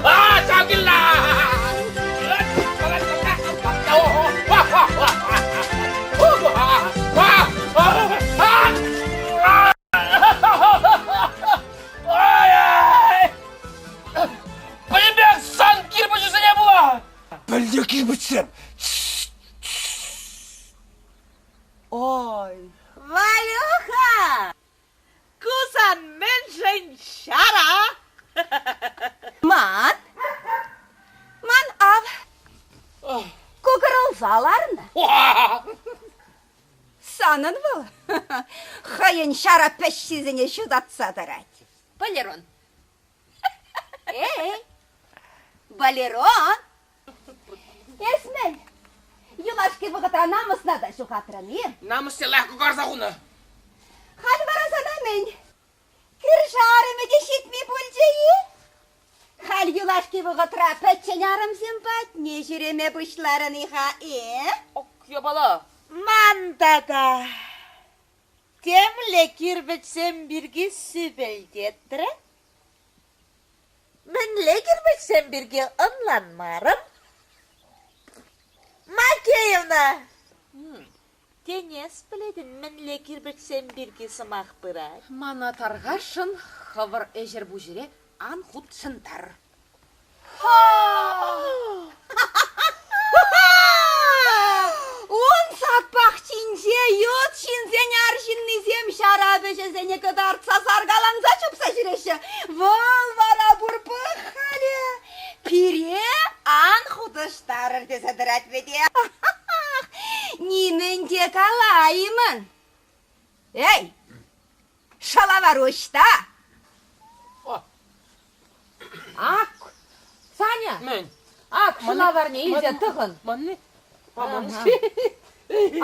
아, 장길라! 아! Ай! Валюха! Ку сан мӗншӗн ҫара? Ман? Ман ав кукӑрӑлса ларнӑ. Санӑн вӑл хӑйӗн ҫара пӗҫҫисене ҫутатса тӑрать. Балерон. Эй, балерон! Эс мӗн, юлашки вӑхӑтра намӑсна та ҫухатрӑн-и? Намӑсне лайӑх кӑкарса хунӑ. Халь вара сана мӗн, кӳршӗ арӑмӗ те ҫитми пулчӗ-и? Халь юлашки вӑхӑтра пӗччен арӑмсем патне ҫӳреме пуҫларӑн-и-ха, э? Ок, япала. Ман тата темле кирпӗчсем пирки сӳпӗлтетрӗ. Мӗнле кирпӗчсем пирки ӑнланмарӑм. Макеевна! Тен, эс пӗлетӗн, мӗнле кирпӗчсем пирки сӑмах пырать? Мана тархасшӑн хӑвӑр ӗҫӗр-пуҫӗре ан хутшӑнтар. Ун сад пахчинче ют ҫынсен арҫыннисем ҫара вӗҫӗсене кӑтартса саркаланса чупса ҫӳреҫҫӗ. Вӑл вара пур пӑх-халӗ. Пире ан хутӑштарӑр тесе тӑрать вӗт. Нимӗн те калаймӑн. Эй, шалавар ӑҫта? Ак, Саня! Мӗн? Ак, шӑлаварне илсе тӑхӑн. Манни?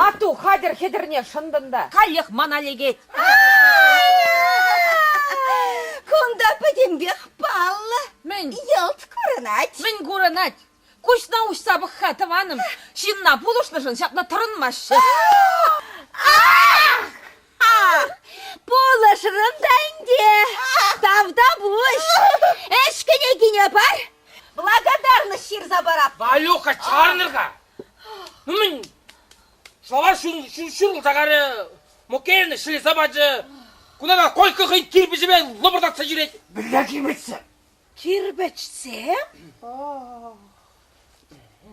Атту хатӗр-хӗтӗрне шӑнтӑн та. Каллех мана лекет. Кунта пӗтӗмпех паллӑ. Мӗн? Йӑлт курӑнать. Мӗн курӑнать? Куҫна уҫса пӑх-ха, тӑванӑм. Ҫынна пулӑшнӑшӑн ҫапла тӑрӑнмаҫҫӗ. Пулӑшрӑм та ӗнтӗ. Тавтапуҫ. Ӗҫ кӗнекине пар. Благодарность ҫырса парап. Валюха, чарӑнӑр-ха. Ну мӗн, слова ҫурӑлса карӗ, Мокеевна ҫӗлесе пачӗ. Кунта та койка хӑй кирпӗчӗпе лӑпӑртатса ҫӳрет. Мӗнле кирпӗчсем? Кирпӗчсем?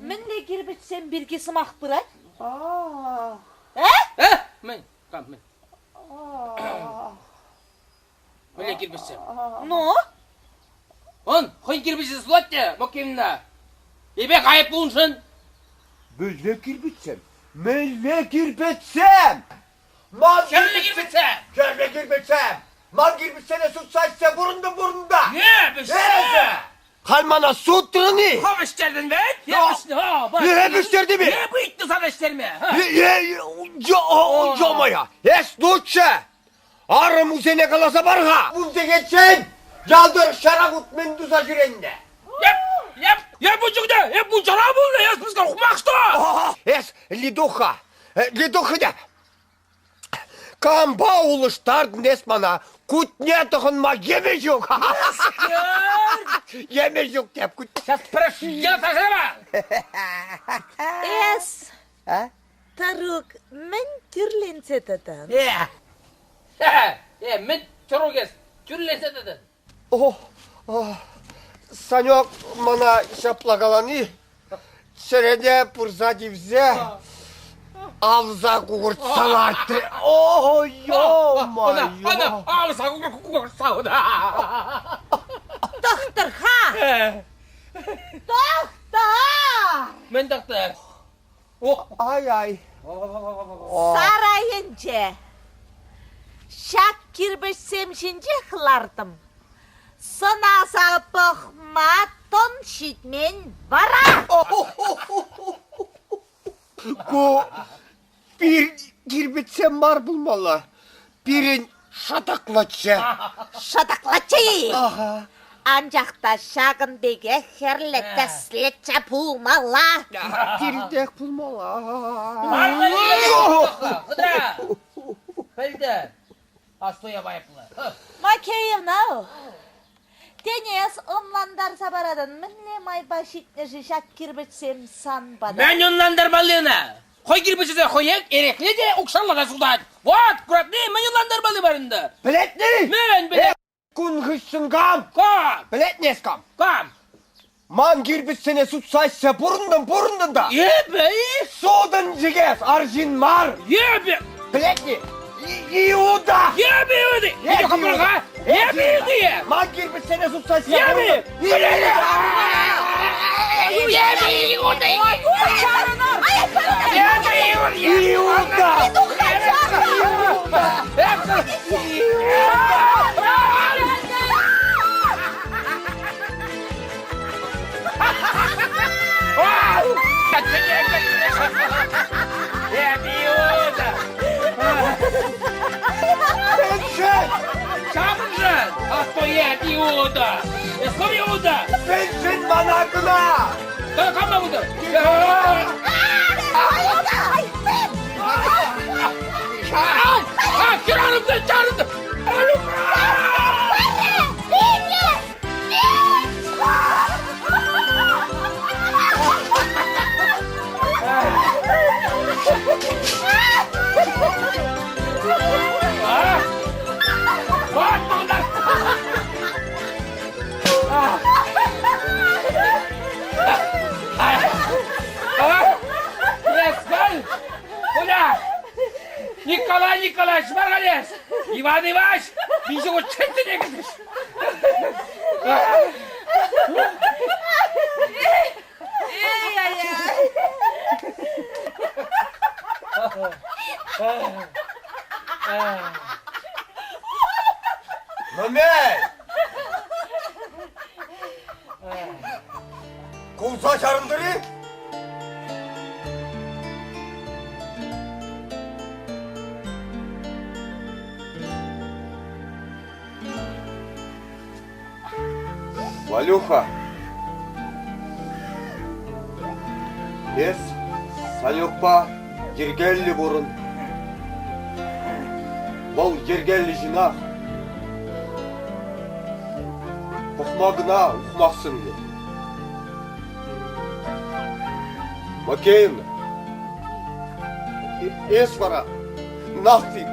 Мӗнле кирпӗчсем пирки сӑмах пырать? Э? Э? Мӗн? Кам мӗн? Мӗнле кирпӗчсем? Ну? Он хӑй кирпӗчӗ сулать те, Мокеевна. Эпех айӑплӑ уншӑн. Мӗнле кирпӗчсем? Мӗнле кирпӗчсем? Ман Хӗрлӗ кирпӗчсем! Хӗрлӗ кирпӗчсем! Ман кирпӗчсене сутса ӗҫсе пурӑнтӑм пурӑнта! Эпӗ! Халь мана сутрӑн-и? Хӑв ӗҫтертӗн вӗт? Эп ӗҫтертӗм-и? Эп ыйтнӑ сана ӗҫтерме! Ё-моя! Эс лучше! Арӑмусене каласа пар-ха! Ун сехетчен ял тӑрӑх ҫара хут мӗн туса ҫӳреннӗ? Эп, эп, эп ун чухне, эп мунчара пулнӑ, эс пускар хумах что? Эс, Лидуха, Лидуха те, Кампа улӑштартӑн эс мана? Кутне тӑхӑнма йӗмӗ ҫук. Йӗмӗ ҫук теп. Сейчас прошу, я сажава! Эс, тӑрук, мӗн тӳрленсе тӑтӑн? Э, э, мӗн тӑрук эс тӳрленсе тӑтӑн? О, Санек мана ҫапла калани чӗрене пырса тивсе авса кукӑртса лартрӗ. О, ё-моё! Ӑна авса кукӑртса Тӑхтӑр-ха! Тӑхтӑр! Мӗн тӑхтӑр? Ай-ай. Сарайӗнче ҫак кирпӗчсем ҫинчех лартӑм. Сӑнаса пӑхма тӑн ҫитмен вара. Ку пир кирпӗчсем мар пулмалла. Пирӗн шӑтӑклӑччӗ. Шӑтӑклӑччӗ-и? Анчах та ҫакӑн пекех хӗрлӗ тӗслӗччӗ пулмалла. Пиртех пулмалла. Хытӑра! Пӗлтӗр. Аслӑ айӑплӑ. Макеевна, тен эс ӑнлантарса паратӑн, мӗнле майпа ҫитнӗ-ши ҫак кирпӗчсем сан пата? Мӗн ӑнлантармалли ӑна? Хӑй кирпӗчӗсене хӑех эрехле те укҫалла та сутать. Вот, куратни, мӗн ӑнлантармалли бар ӗнтӗ? Пӗлетни? Мӗн пӗлет? Кун хыҫҫӑн кам? Кам? Пӗлетни эс кам? Кам? Ман кирпӗчсене сутса ӗҫсе пурӑнтӑм, пурӑнтӑм та. Эпӗ-и? Сутӑнчӑк эс, арҫын мар. Эпӗ! Пӗлетни? Иуда! Эпӗ Иуда! Эпӗ Иуда! Эпӗ Иуда! Ман кирпӗчсене сутса Эпӗ! Эпӗ Иуда! Эпӗ Иуда! Иуда! Эпӗ Иуда! Мӗншӗн? Ҫавӑншӑн! А то эп Иуда! Эс хӑв Иуда! Мӗншӗн мана кӑна? Да кама буду? А, хӗрарӑмсем чарӑнтӑм! Николай Николаевич, Маргалес! Иван Иванович, виҫӗ хутчен тӗне кӗтӗҫ. Мамей! Кулса чарӑнтӑр-и? Валюха, эс Санюкпа йӗркеллӗ пурӑн. Вӑл йӗркеллӗ ҫынах. Пӑхма кӑна ухмах сӑнлӗ. Макеевна, эс вара нафиг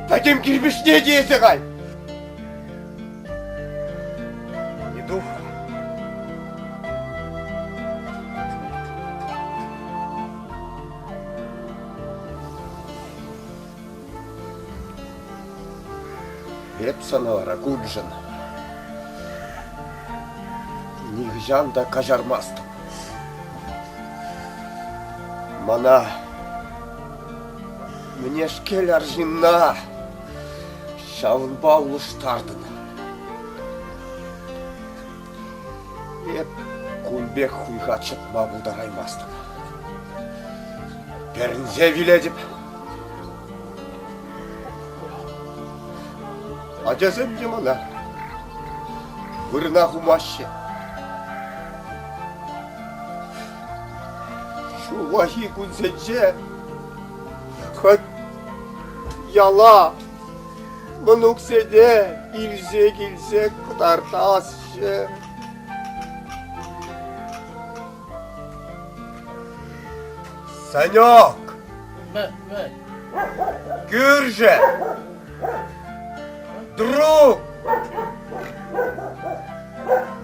пӗтӗм кирпӗчне тиесе кай. Иду-ха. Эп сана вара куншӑн нихӑҫан та каҫармастӑп. Мана мӗнешкел арҫынна ҫавӑнпа улӑштартӑн. Эп кун пек хуйха чӑтма пултараймастӑп. Перӗнсе вилетӗп. Ачасем те мана вырӑна хумаҫҫӗ. Ҫуллахи кунсенче хӑть яла мӑнуксене илсе килсе кӑтартасчӗ. Санек! Кӳршӗ! Друг!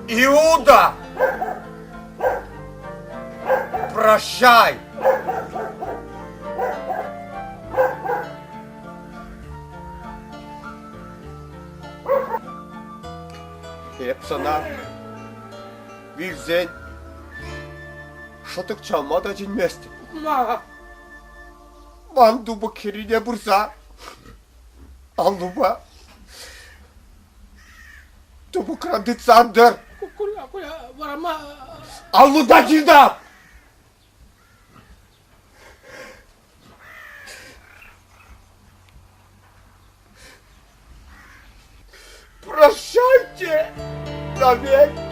Иуда! Прощай! Эп сана вилсен шӑтӑк чавма та чӗнместӗп. Ма? Ман тупӑк хӗррине пырса аллупа тупӑкран тытсан тӑр. Куля, Куля, вара ма... Аллута килта! Прощайте навеки.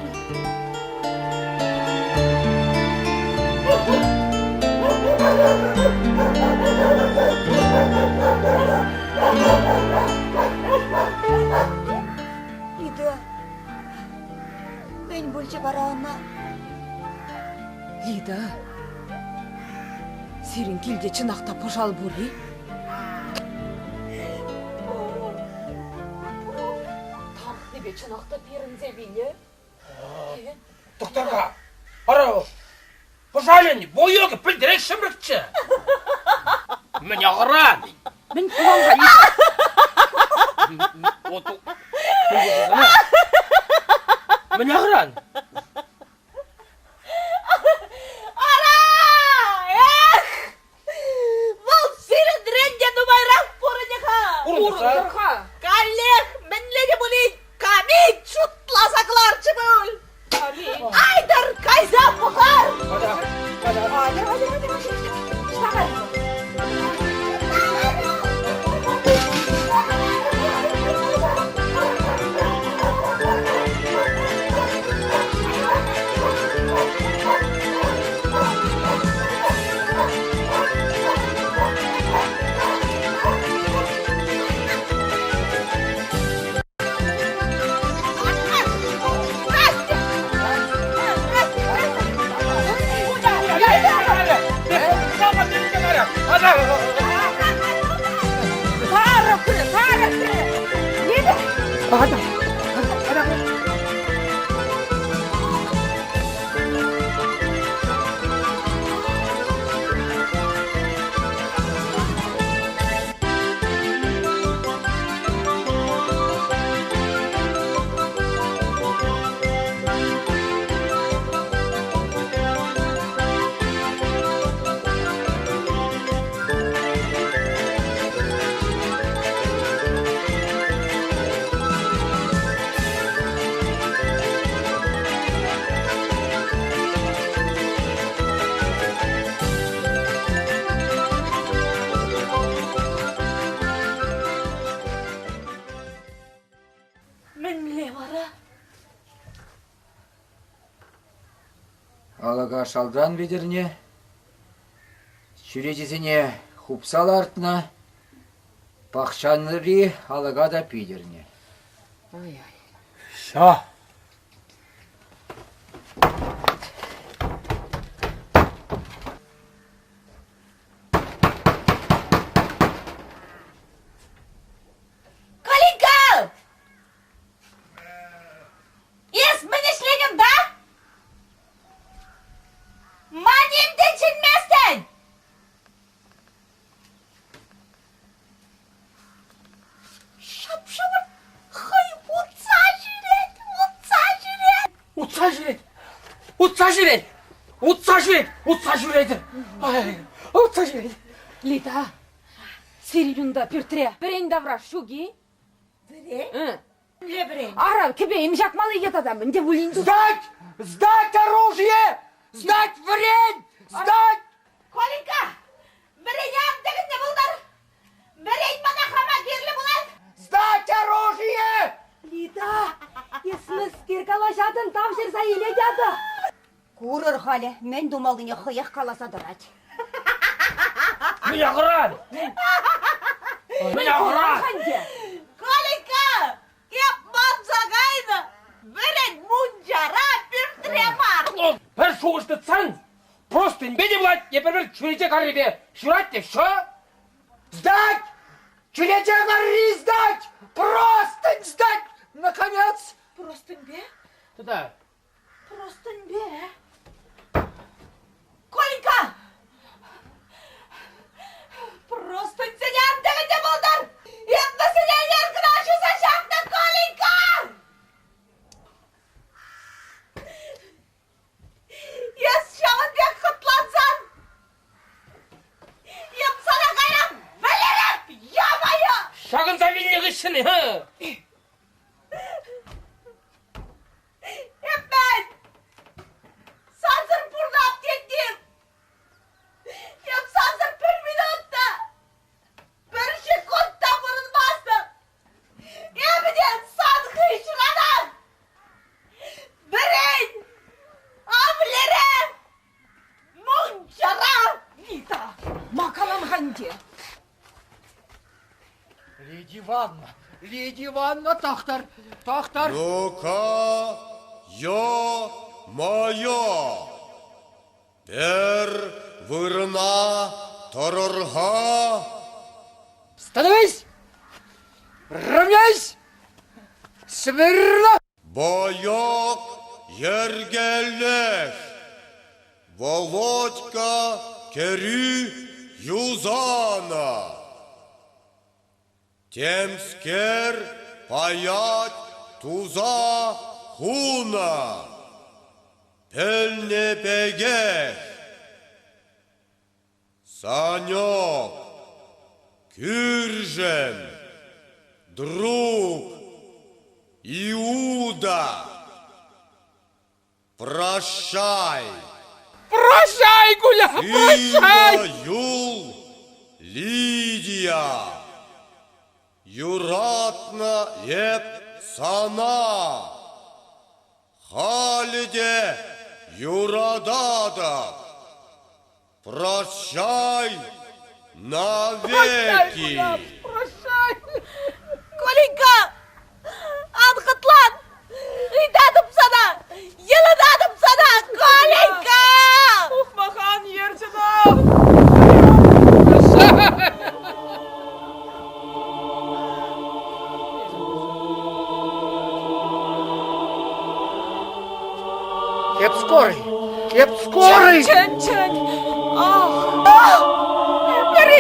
Лида, мӗн пулчӗ вара ӑна? Лида, сирӗн килте чӑнах та пӑшал пур-и? Тарӑхнипе чӑнах та перӗнсе вилнӗ. Тӑхтар-ха, ара, пӑшалӗн боёкӗ пӗлтерес ҫӗмрӗкчӗ. Мӗн ахӑран? Мӗн? Пурӑнтӑр-ха. Каллех мӗнле те пулин камит шутласа кӑларчӗ пуль. Айтӑр, кайса пӑхар! Атьӑр, атьӑр, атьӑр, ӑҫта кайрӑн? Мӗнле вара? Алӑка шалтан витӗрнӗ, чӳречесене хупса лартнӑ, пахчанри алӑка та питӗрнӗ. Ай-ай. Всё. Калинка! Эс мӗн ӗҫлетӗн та? Ма ним те чӗнместӗн? Шап-шӑпӑр хӑй утса ҫӳрет, утса ҫӳрет. Утса ҫӳрет, утса ҫӳрет, утса ҫӳрет, утса ҫӳрет. Ай, утса ҫӳрет. Лида, сирӗн унта пӳртре вӗрен тавраш ҫук-и? Вӗрен? Мӗнле вӗрен? Ара, кӗпе-йӗм ҫакмалли е тата мӗн те пулин. Сдать! Сдать оружие! Сдать вӗрен! Сдать! Коленька, вӗрен ан тӗкӗннӗ пултӑр! Вӗрен мана хама кирлӗ пулать! Сдать оружие! Лида, эс мӗскер калаҫатӑн, тавҫӑрса илет атӑ. Курӑр халӗ, мӗн тумаллине хӑех каласа тӑрать. Мӗн ахӑран? Мӗн ахӑран? Коленька, эп манса кайнӑ. Вӗрен мунчара пӳртре мар. Пӗр шухӑш тытсан простыньпе те пулать, е пӗр-пӗр чӳрече каррипе ҫурать те все. Сдать! Чӳрече карри сдать! Простынь сдать! Наконец! Простыньпе? Тата Простыньпе. Коленька! Простыньсене ан тӗлӗнте пултӑр! Эп вӗсене ӗнер кӑна ҫуса ҫакнӑ, Коленька! Эс ҫавӑн пек хӑтлансан, эп сана кайран вӗлереп, ё-моё! Ҫакӑнса вилнӗ хыҫҫӑн, Эппен! Сансӑр пурнап теттим! Эп сансӑр пӗр минут та, пӗр ҫеккунт та пурӑнмастӑп! Эпӗ те сан хыҫранах! Вӗрен! Авлере! Мунчара! Лида, ма калам-ха ӗнтӗ? Лидия Ивановна, Лидия Ивановна, тӑхтӑр, тӑхтӑр. Ну-ка, ё-моё! Пӗр вырӑна тӑрӑр-ха! Становись! Равняйсь! Смирно! Боек йӗркеллех! Володька кӗрӳ юсанӑ. Темскер паять туса хунӑ. Пӗлнӗ пекех. Санек, кӳршӗм. друг Иуда. Прощай. Прощай, Куля, прощай! Юл Лидия. Юратнӑ эп сана. Халӗ те юрататӑп. Прощай навеки. Прощай! Коленька, ан хӑтлан! Ыйтатӑп сана! Йӑлӑнатӑп сана, Коленька! Ухмахан ерчӗнах! Эп скорый! Эп скорый! Чӗн, чӗн! Ах! Пӗри!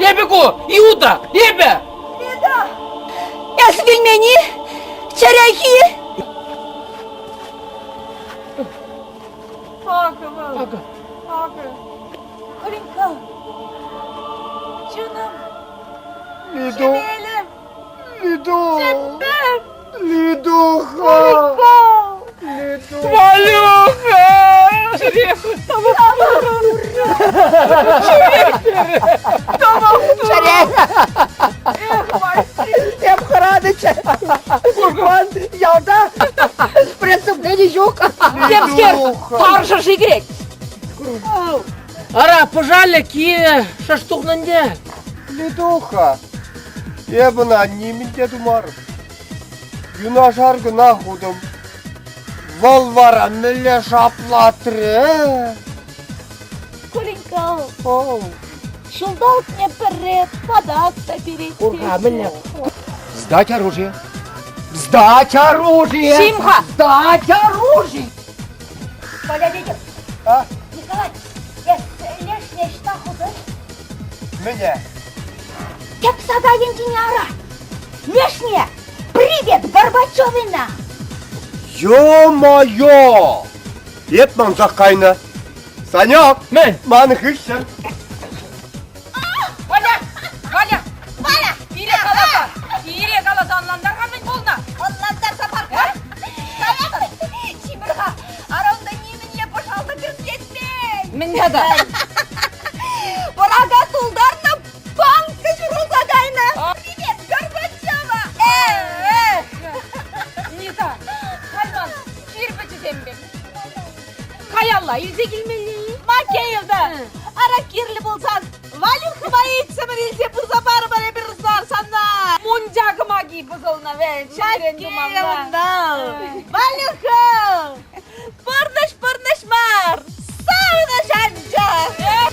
Эпӗ ку, Иуда, эпӗ! Лида! Эс вилмен-и? Чӗрехи? Акӑ вӑл. Акӑ. Акӑ. Коленька. Чунӑм. Лиду. Хӗвелӗм. Лиду. Чӗппӗм. Лидуха. Лиду. Валюха! Эп хӑранӑччӗ. Ман ялта преступлени ҫук. Темскер, тар шӑрши кӗрет. Ара, пӑшалӗ кивӗ, шӑш тухнӑ ӗнтӗ. Лидуха, эп ӑна нимӗн те тумарӑм. Юнашар кӑна хутӑм. Вӑл вара мӗнле шаплатрӗ? Коленька, ҫулталӑкне пӗрре патак та перет. Кур-ха, мӗнле? Сдать оружие! Сдать оружие! Чим-ха! Сдать оружие! Коля тетӗп. А? Николай, эс лешне ӑҫта хутӑн? Мӗне? Тӗп сада енчине ара. Лешне! Привет, Горбачевина! Ё-моё! Эп мансах кайнӑ. Санек! Мӗн? Ман хыҫҫӑн. Валя! Валя! Валя! Пире каласа! Пире каласа ӑнлантар-ха мӗн пулнӑ? Ӑнлантарса пар-ха! Чимӗр-ха, ара унта нимӗнле пӑшал та кӗртетмен! Мӗн тата? Пӑрака тултарнӑ банка ҫурӑлса кайнӑ! Привет, Горбачева! Нита, хальман кирпӗчӗсем пек. Каялла илсе килмелле-и? Макеевна, ара кирлӗ пулсан Валюхӑпа иксӗмӗр илсе пырса парӑпӑр эпир сана. Мунча кӑмаки пӑсӑлнӑ вӗт. Ҫӗнӗрен тумалла. Валюха! Пурнӑҫ пурнӑҫ мар, савӑнӑҫ анчах!